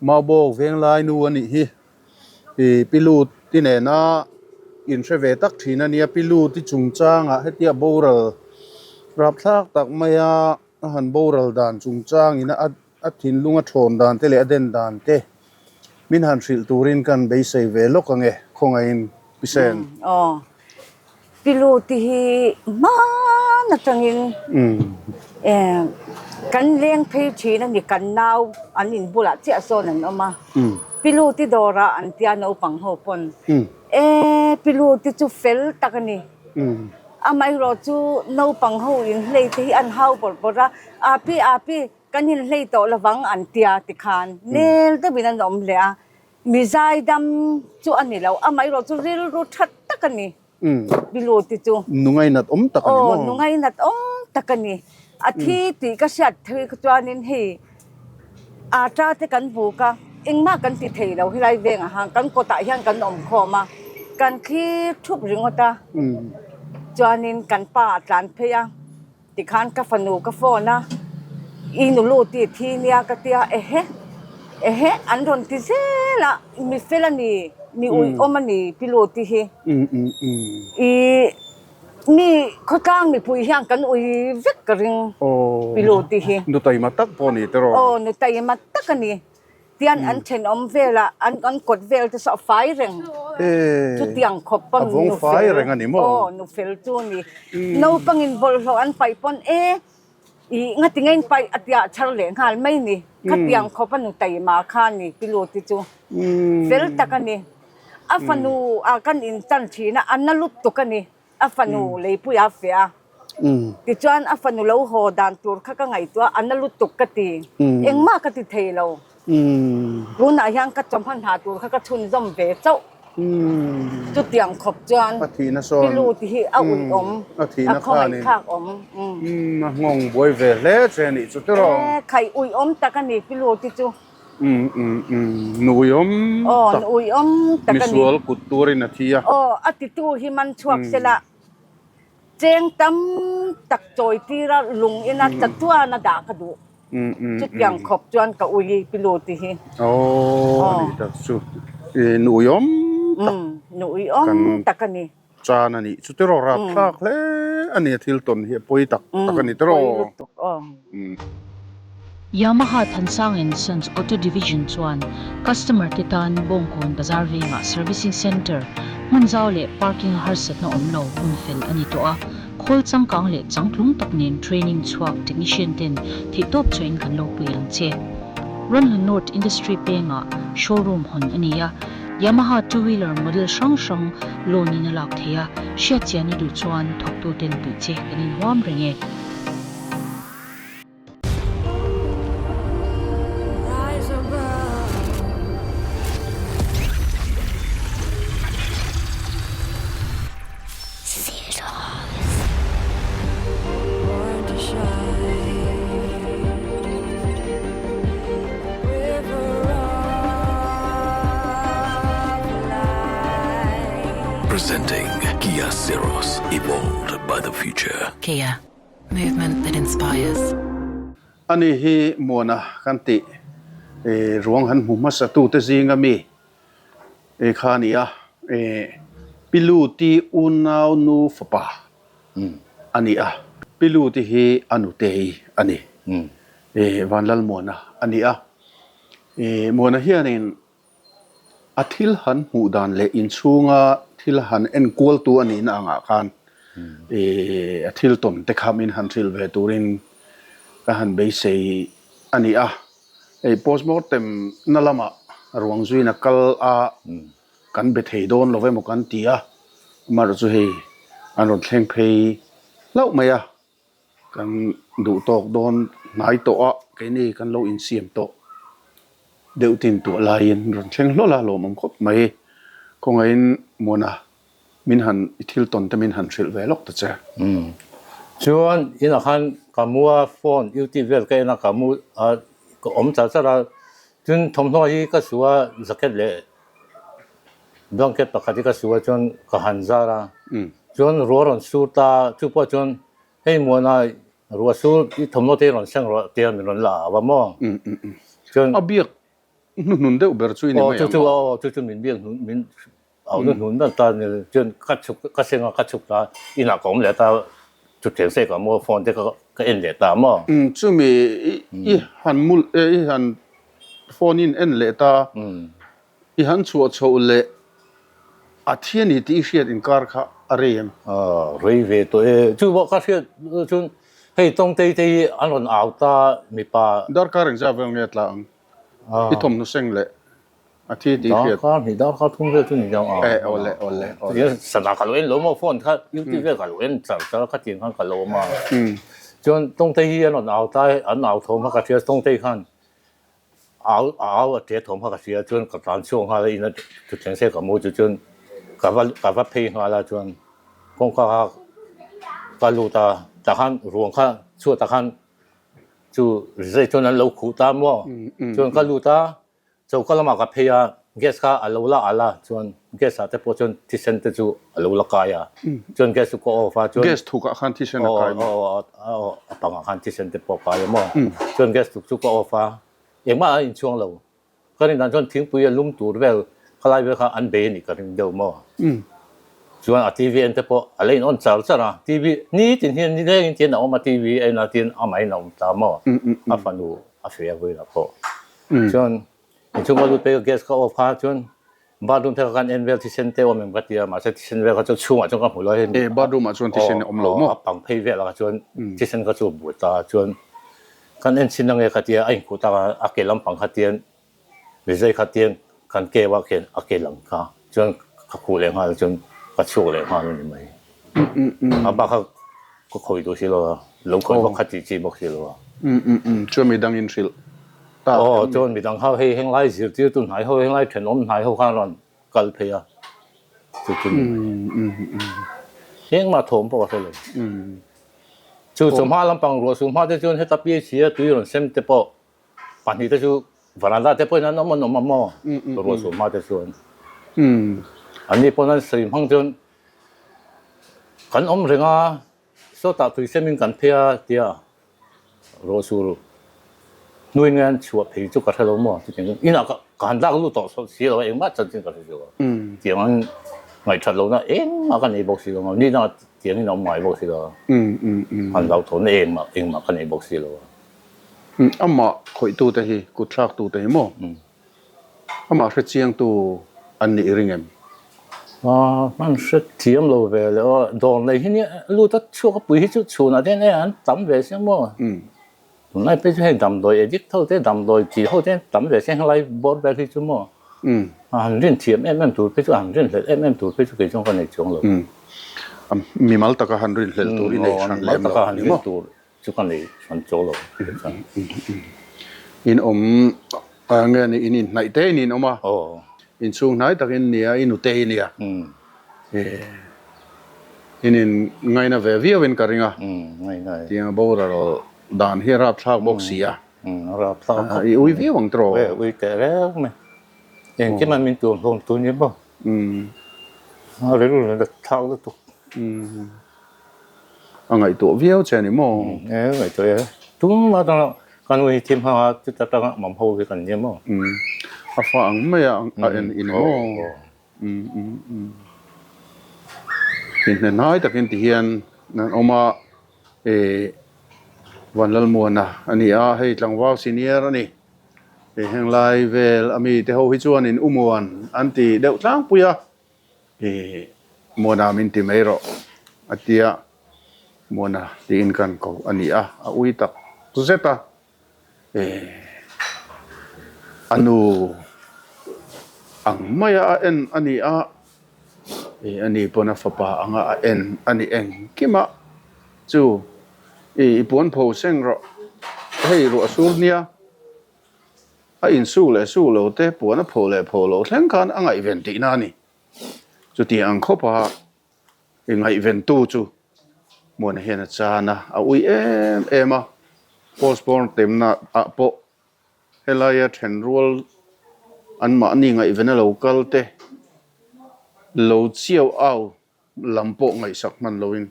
Speaker 1: Maubawk venglai nu a nih hi. Ih Pi Luti nena inhre ve tak thin a nia. Pi Luti chungchangah hetia boral rapthlak tak maia a han boral dan chungchangin a a thinlung a thawn dan te leh a den dan te min han hrilh turin kan beisei ve lawk ange khawngaihin Pi Sen.
Speaker 12: Aw. Pi Luti hi hman atangin kan leng phei thin a ni, kan nau an in bulah chiah sawn an awm a, Pi Luti dawrah an tia naupang ho pawn, e Pi Luti chu fel tak a ni, amaherawh chu naupang ho in hlei te hi an hau bawrh bawrh a, api api kan inhlei tawh lovang an tia tikhan nel deuhin an awm leh a. Mi zaidam chu a ni lo, amaherawh chu rilru tha tak a ni, Bilu te chu.
Speaker 1: Nungainat awm tak a ni maw?
Speaker 12: Aw, nungainat awm tak a ni. A thi tih ka hriat thei kha chuanin hei ata te kan buk a, engmah kan ti thei lo helai vengah han kan kawtah hian kan awm khawm a, kan thlir thup ringawt a, chuanin kan pa a tlan phei a. Tikhan ka fanu ka phone a, i nu lut i thi nia ka tia, ehe, ehe an rawn ti zel a, mi fel a ni, mi uiawm a ni pi lut i hi. I mi khawtlang mipui hian kan ui vek ka ring pi lut i hi.
Speaker 1: Nu taima tak pawh a ni tiraw?
Speaker 12: Aw, nu taima tak a ni. Tian an thenawm vela an an kawt vel te saw a fai reng chutiang khawp a nu fel aw nu fel chu a ni. Naupangin bawlhhlawh an paih pawn e ih ngati nge in paih a tia chhar leh nghal mai ni. Khatiang khawp a nu taima kha a ni Piluti chu fel tak a ni. A fanu ah kan inchan thin a a na lutuk a ni. A fanu leipui a feh a, tichuan a fanu lo haw dan tur kha ka ngaihtuah a, a na lutuk ka ti, engmah ka ti thei lo. Tunah hian ka chawhma hna tur kha ka chhunzawm ve chauh. Chutiang khawp chuan Pilu ti hi a uih awm, a khawngaihthlak awm.
Speaker 1: A nghawng buai ve hle che a nih chu tiraw?
Speaker 12: E, khaih uih awm tak a ni Pilu ti chu.
Speaker 1: Nui awm tak,
Speaker 12: Aw, nui awm tak a ni.
Speaker 1: Misual kut turin a thi a.
Speaker 12: Aw, a titu hi man chhuak se la, cheng tam tak chawi tira lung ina tla tuan a dah ka duh. Chutiang khawp chuan ka ui pi lu ti hi.
Speaker 1: Aw, a ni tak chu. Nui awm tak.
Speaker 12: Nui awm tak a ni.
Speaker 1: Chan a nih chu tiraw rapthlak hle a ni a thil tawn hi a pawi tak tak a ni tiraw.
Speaker 12: Pawi lutuk aw.
Speaker 13: Yamaha Thansang and Sons Auto Division chuan customer te tan Bawngkawn Bazar vengah Servicing Centre hmun zau leh parking a harsatna awm lo hun fel a ni tawh a, khawl changkang leh changtlung tak nen training chhuak technician ten theihtawp chhuahin kan lo pui ang che. Ranhlun North Industry pengah showroom hawn a ni a. Yamaha two wheeler model hrang hrang loan in a lak theih a, hriat chian i duh chuan thawktu ten puih che kan inhuam reng e.
Speaker 14: Presenting Kia Syros, evolved by the future.
Speaker 15: Kia, movement that inspires.
Speaker 1: Ani hi Muana kan tih ruang han hmu hmasa tute zinga mi kha a ni a, Pi Luti unau nu fapa a ni a, Pi Luti hi a nutei a ni, Vanlalmuana a ni a. Muana hianin a thil han hmuh dan leh inchhunga thil han enkualtu a nihna angah khan a thil tawn te kha min han hrilh ve turin ka han beisei a ni a. Hei postmortem na lamah ruang zuina kal a kan be thei dawn lo emaw kan ti a, amaherawh chu hei an rawn thleng phei hlauh mai a, kan duh tawk dawn hnai tawh a, keini kan lo insiam tawh deuh tin tuah laiin rawn thleng hlawlh a, lawmawm khawp mai. Khawngaihin Muana Min han, i thil tawn te min han hrilh ve lawk ta che.
Speaker 16: Umm. Chuan inah khan ka mu a, phone youtube vel ka en a, ka mu a, ka awm char char a, tin thawmhnaw hi ka su a, jacket leh blanket pakhat hi ka su a, chuan ka han zar a, chuan ruah rawn sur ta, chu pawh chuan hei muana ruah sur i thawmhnaw te hi rawn seng rawh tia min rawn la au a maw? Chuan
Speaker 1: A biak hnuhnun deuh ber chu i ni mai ang
Speaker 16: maw? Aw chu chu min biak hnun min Au nu hnun ber ta ni chuan ka chhuk ka seng a ka chhuk ta inah ka awm leh ta thutthleng sei ka maw phone te ka ka en leh ta maw.
Speaker 1: Umm chumi i han mul e i han phone in en leh ta i han chhuah chhoh leh a thi a ni tih i hriat inkar kha a rei em?
Speaker 16: Aw rei ve tawh e chu pawh ka hriat chuan hei tawngtei te hi an rawn au ta mipa.
Speaker 1: Darkar engzah vel nge a tla ang i thawmhnaw seng leh A thi tih hriat.
Speaker 16: Darkar hnih darkar thum vel chu ni deuh a.
Speaker 1: Eh awle awle awle.
Speaker 16: Sana ka lo en lo maw phone kha youtube vel ka lo en char char a khatin khan ka lo awm a. Chuan Tawngtei hi an rawn au ta an au thawm kha ka hria Tawngtei khan au a au a tia thawm kha ka hria chuan ka tlan chhuak nghal a in a thutthleng se ka mu chu chuan ka va ka va phei nghal a chuan kawngka kha ka lut a tah khan ruang kha chhuatah khan chu rizai chuan an lo khuh ta maw chuan ka lut a. Choka lamah ka phei a, gas kha a lo la alh a, chuan gas ah te pawh chuan thisen te chu a lo la kai a, chuan gas chu ka off a, chuan
Speaker 1: Gas thuk ah khan thisen a kai maw?
Speaker 16: Aw aw a pangah khan thisen te pawh a kai a maw? Chuan gas thuk chu ka off a, engmah a inchhuang lo, ka rin dan chuan thingpui a lum tur vel khalai vel kha an bei a nih ka ring deuh maw? Chuan a TV en te pawh a la in on char char a, TV nitin hian nilengin tian a awm a TV en a tin amahin a awm ta maw? A fanu a feh a vawilah pawh. Chuan inchhung ka lut phei ka gas ka off kha chuan bathroom te kha kan en vel thisen te awm em ka ti a mahse thisen vel kha chu chhungah chuan ka hmu lo a hei
Speaker 1: Eh bathroom ah chuan thisen a awm lo maw?
Speaker 16: A pang phei vel ah chuan thisen kha chu a buai ta a chuan kan en chhin ange ka ti a a inkhuh tak a a ke lampang kha tian rizai kha tian kan keu ah khian a ke lang kha chuan ka khuh leh nghal chuan ka chhuak leh nghal a ni mai. A bak kha ka khawi duh si lo a, lo khawi bawk kha tih chi bawk si lo a.
Speaker 1: Chuan midang in hrilh ta.
Speaker 16: Aw, chuan midang ho hei henglai zirtirtu hnai ho, henglai thenawm hnai ho khan rawn kal phei a, chu chu ni mai. Engmah thawm pawh ka hre lo. Chu chawhma lampang ruah suh hma te chuan heta PHC a tui rawn sem te pawh Pahnih te chu varanda te pawhin an awm an awm a maw? Ruah suh hma te chuan. An ni pawn an sawi hmang chuan kan awm reng a, sawtah tui semin kan phei a tia ruah sur hnuai nge an chhuah phei chu ka hre lo maw? Chutiang chuan inah ka han lak lut tawh si lo a, engmah chanchin ka hre si lo a. Tiang an. Ngaihthat lohna engmah ka nei bawk si lo a, ni dangah tiangin a awm ngai bawk si lo a, han hlauhthawnna engmah engmah ka nei bawk si lo a.
Speaker 1: Amah khawihtute hi, kutthlaktute hi maw? Amah hrechiangtu an nih ring em?
Speaker 16: Hman hre thiam lo ve le aw, dawr nei hi nia lut a chhuak a pui hi chu chhunah te hian e an tam ve sia maw? Tunlai phei chu hei damdawi addict ho te damdawi chi ho te tam ve sia helai bawr vel hi chu maw a han rin thiam em em tur phei chu a han rin hlelh em em tur phei chu kei chuan ka nei chuang lo.
Speaker 1: Mimal taka han rin hlelh tur i nei hran lem lo
Speaker 16: ni maw? Tur chu ka nei hran chuang lo.
Speaker 1: In awm nge ni in inhnaih te in in awm a, inchhung hnai takin nia i nute i nia. In in ngaina ve viau in ka ring a, tiang a boral dan hi a rapthlak bawk si a, i ui viau ang tiraw?
Speaker 16: E ui teh reng mai, engkim a min tuam hlawm tu ni maw? A rilru in a thlak lutuk.
Speaker 1: A ngaihtuah viau che a ni maw?
Speaker 16: E ngaihtuah e, tum atanga kan ui thim hmang a chuta tanga mam ho hi kan nia maw?
Speaker 1: A fa ang mai a a en i ni maw? Inhne hnai takin ti hian an awm a, ih Vanlalmuana a ni a, hei tlangval senior a ni. Ih heng lai vel a mi te ho hi chuanin u Muan an ti deuh tlangpui a, ih Muana min ti mai rawh a tia, Muana tiin kan ko a ni a, a ui tak zet a. A nu ang maia a en a ni a, a ni pawn a fapa anga a en a ni engkim a, chu i puan pho seng rawh, hei ruah sur nia, a insu leh su lo te puan a pho leh pho lo thleng khan a ngaihven tihna a ni. Chutiang ang khawpa I ngaihventu chu Muana hian a chan a, a ui em em a, postborn temna ah pawh helaia thenrual an mahni ngaihven a lo kal te lo chiau au lam pawh ngaihsak hman loin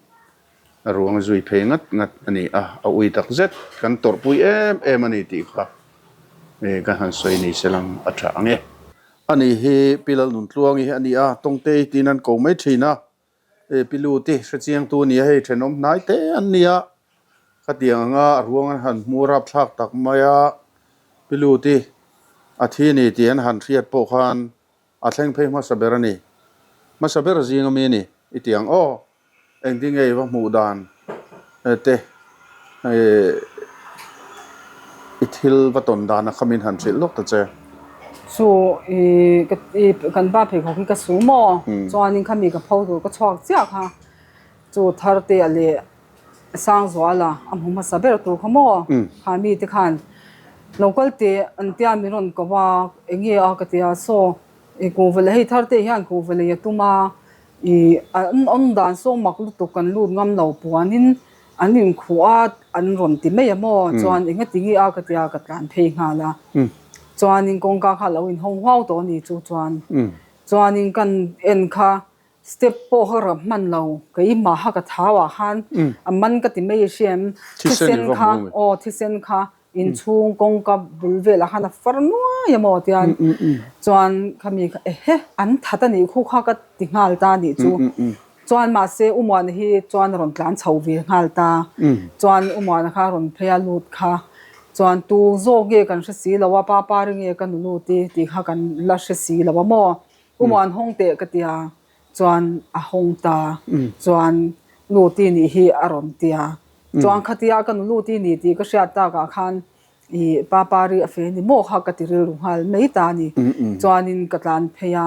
Speaker 1: a ruang a zui phei ngat ngat a ni a, a ui tak zet kan tawrhpui em em a ni tih kha kan han sawi ni se lang a tha ang e. Ani hi Pi Lalnuntluangi hi a ni a, Tawngtei tiin an ko mai thin a, e Pi Luti hrechiangtu a ni a, hei thenawm hnai te an ni a, khatiang anga a ruang an han hmu rapthlak tak mai a, Pi Luti a thi ni tih an han hriat pawh khan a thleng phei hmasa ber a ni, hmasa ber zing ami a ni i ti ang aw. Engtin nge i va hmuh dan te i thil va tawn dan a kha min han hrilh lawk ta che.
Speaker 17: Chu i ka i kan pa pheikhawk hi ka su maw chuanin khami ka pho tur ka chhuak chiah kha chu Thartea leh Sangzuala a hmu hmasa ber tur kha maw kha mi te khan lo kal teh an tia min rawn ko a enge a ka ti a saw i kuhva leh hei Thartea hian kuhva lei a tum a I an awm dan saw mak lutuk kan lut ngam lo puanin an inkhuh a an rawn ti mai a maw chuan enga ti nge a ka tia ka tlan phei nghal a chuanin kawngka kha lo inhawng huau tawh a ni chu chuan chuanin kan en kha step pawh kha rap hman lo keimah kha ka thau ah khan a man ka ti mai a hriam thisen kha aw thisen kha Inchhung kawngka bul velah khan a far nuai a maw tian chuan khami kha ehe an that a nih khu kha ka ti nghal ta a nih chu chuan mahse u Muana hi chuan a rawn tlan chho ve nghal ta chuan u Muana kha a rawn phei a lut kha chuan tu zawk nge kan hre si lo a pa pa ri nge ka nu lut i tih kha kan la hre si lo a maw u Muan hawng teh ka tia chuan a hawng ta chuan luti nih hi a rawn tia. Chuan khatia ka nu lut i ni tih ka hriat takah khan i pa pari a fe ni maw kha ka ti rilru nghal mai ta a ni. Chuanin ka tlan phei a,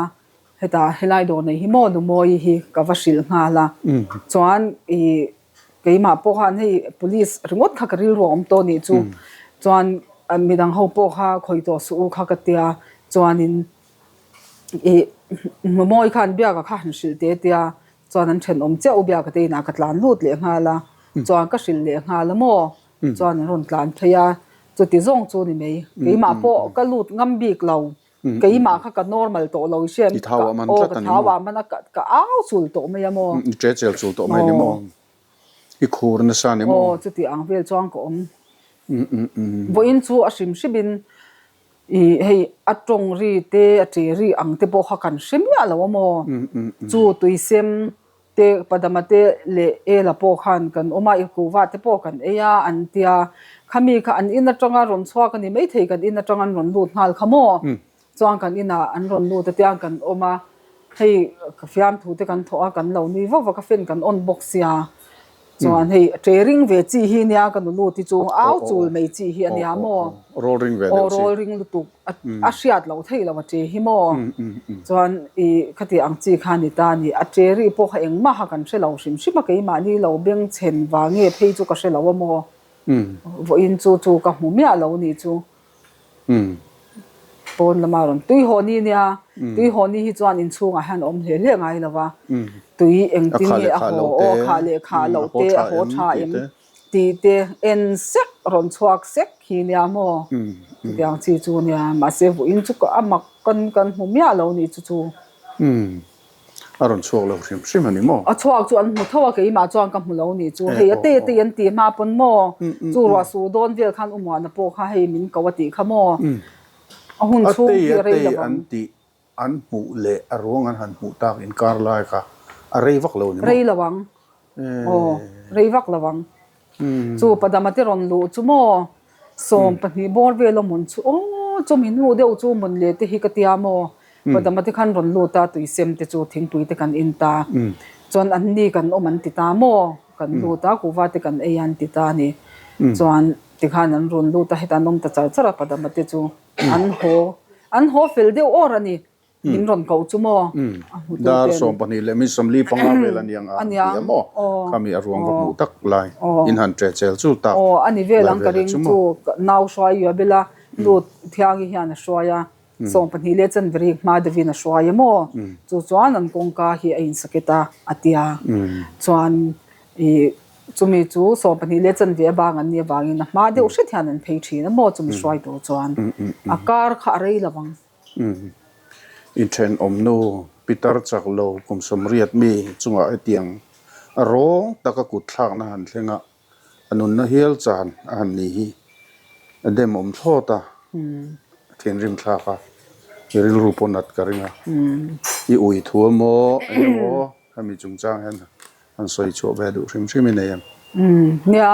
Speaker 17: hetah helai dawr nei hi maw nu Mawi hi ka va hrilh nghal a. Chuan i keimah pawh khan hei police ringawt kha ka rilru a awm tawh nih chu. Chuan midang ho pawh kha khawi tawh suh u kha ka tia. Chuanin i nu Mawi khan biaka kha han hrilh te tia. Chuan an thenawm chiah u biak te inah ka tlan lut leh nghal a, chuan ka hrilh leh nghal a maw? Chuan an rawn tlan phei a, chuti zawng chu ni mai. Keimah pawh ka lut ngam bik lo, keimah kha ka normal tawh lo i hriat, aw ka thau ah man a ka au chul tawh mai a maw?
Speaker 1: I ṭe chel chul tawh mai ni maw? I khur nasa ni maw?
Speaker 17: Aw chuti ang vel chuan ka awm. Vawiin chu a hrim hrim in. I hei a tawng ri te a che ri ang te pawh kha kan hre miah lo a maw? Chu tuisem te Padama te leh Ela pawh khan kan awm a, i kuhva te pawh kan ei a an tia. Khami kha an in atanga rawn chhuak a ni maithei kan in atanga an rawn lut nghal kha maw? Chuan kan inah an rawn lut a tiang kan awm a, hei fiamthu te kan thawh a kan lo nui vak vak a fan kan on bawk sia. Chuan hei ṭe ring ve chi hi nia ka nu lut hi chu au chul mai chi hi a nia maw?
Speaker 1: Rawl ring ve deuh chi.
Speaker 17: Aw rawl ring lutuk a hriat loh theih loh a ṭe hi maw? Chuan i khati ang chi kha ni ta a ni. A ṭe ri pawh kha engmah kha kan hre lo hrim hrim a keimahni lo bengchhen vang nge phei chu ka hre lo a maw? Vawiin chu chu ka hmu miah lo ni chu. Pawn lama rawn tui haw ni nia, tui haw ni hi chuan inchhungah hian a awm hle hle ngai lo va, tui engtin nge a haw aw khah leh khah loh te a haw tha em tih te en sek rawn chhuak sek hi nia maw chutiang chi chu nia mahse vawiin chu a mak kan kan hmu miah lo ni chu chu.
Speaker 1: A rawn chhuak lo hrim hrim a ni maw?
Speaker 17: A chhuak chu an hmu tho a, keimah chuan ka hmu lo ni chu. Hei a te te an tih hma pawn maw? Chu ruah su dawn vel khan Umuana pawh kha hei min ko a tih kha maw? A hun chhung hi a rei lo
Speaker 1: ang. A te a te an tih an hmuh leh a ruang an han hmuh tak inkar lai kha a rei vak lo ni maw?
Speaker 17: Rei lo ang. Aw, rei vak lo ang. Chu Padama te rawn luh chu maw? 12 bawr vel awm hawn chu aw chawm in hnu deuh chu mawn le te hi ka tia maw Padama te khan rawn lut a tuisem te chu thingpui te kan in ta chuan an ni kan awm an ti ta maw kan lut a kuhva te kan ei a an ti ta a ni chuan tikhan an rawn lut a heta an awm ta char char a Padama te chu an haw an haw fel deuh awr a ni. Min rawn koh chu maw? A hmu tu
Speaker 1: Dar 12 leh min 45 vel a niang a ti a maw? Khami a ruang va hmuh tak lai in han ṭe chel chul tak
Speaker 17: Aw, a ni vel ang ka ring chu nau hruai yu a bel a, lut Thiangi hian a hruai a, 12 leh chanve hma deuhin a hruai a maw? Chu chuan an kawngka hi a insakit a, a ti a. Chuan i chumi chu 12 leh chanve a bang an nih avangin a hma deuh hret hian an phei ṭhin a maw chumi hruai tur chuan a kar kha a rei lo ang.
Speaker 1: I thenawmnu Peter chak lo kum 80 mi chungah hetiang a rawng taka kut thlakna han thleng a, a nunna hial chan a han ni hi a demawm thlawt a, a thinrim thlak a, i rilru pawh nat ka ring a, i ui thu emaw eng emaw hemi chungchang hian han sawi chhuah ve duh hrim hrim i nei em?
Speaker 17: Nia,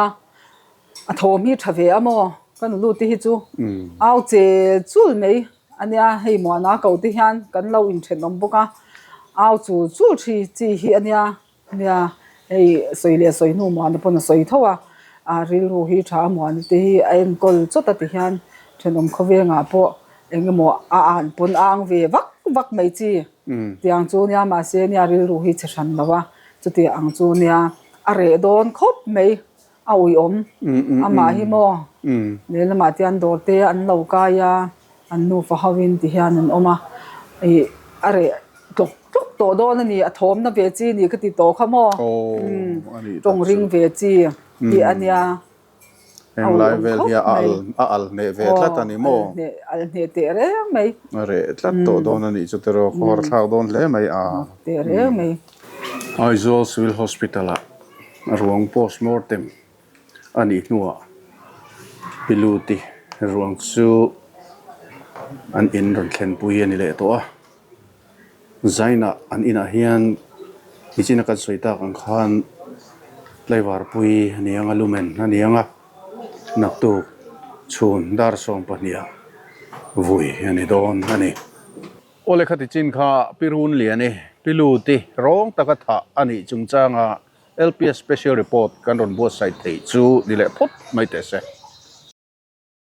Speaker 17: A thawm hi tha ve a maw? Ka nulu te hi chu au chel chul mai a nia, hei Muana ko te hian kan lo inthenawm bawk a, au chul chul thi chi hi a nia, nia hei sawi leh sawi hnu Muana pawn a sawi tho a, a rilru hi tha a Muana te hi a enkawl chawt a ti hian thenawm khawvengah pawh eng emaw a an pawn a ang ve vak vak mai chi tiang chu nia mahse nia rilru hi chhe hran lo a, chuti ang chu nia a reh dawn khawp mai. A uiawm. Amah hi maw? Lehlamah te an dawr te an lo kai a, an nufa hoin ti hian an awm a. Ih a reh tlawk tlawk tawh dawn a ni, a thawmna ve chi ni ka ti tawh kha maw? Tawng ring ve chi tih a nia.
Speaker 1: A uiawm khawp mai. A al hneh ve tlat a ni maw?
Speaker 17: Al hneh teh reng mai.
Speaker 1: A reh tlat tawh dawn a nih chu tiraw, khawhar thlak dawn hle mai a.
Speaker 17: Teh reng mai.
Speaker 1: Aizawl Civil Hospital-ah a ruang postmortem a nih hnuah Piluti ruang chu an in rawn thlenpui a ni leh tawh a. Zainah an inah hian nichina kan sawi tak ang khan tlaivarpui a ni ang a, lumen a ni ang a, naktuk chhun dar 12 ah vui a ni dawn a ni. Aw lehkha ti chin kha Pi Runliani, Pi Luti rawng taka thah a nih chungchanga LPS Special Report kan rawn buatsaih theih chu ni leh phawt mai teh se.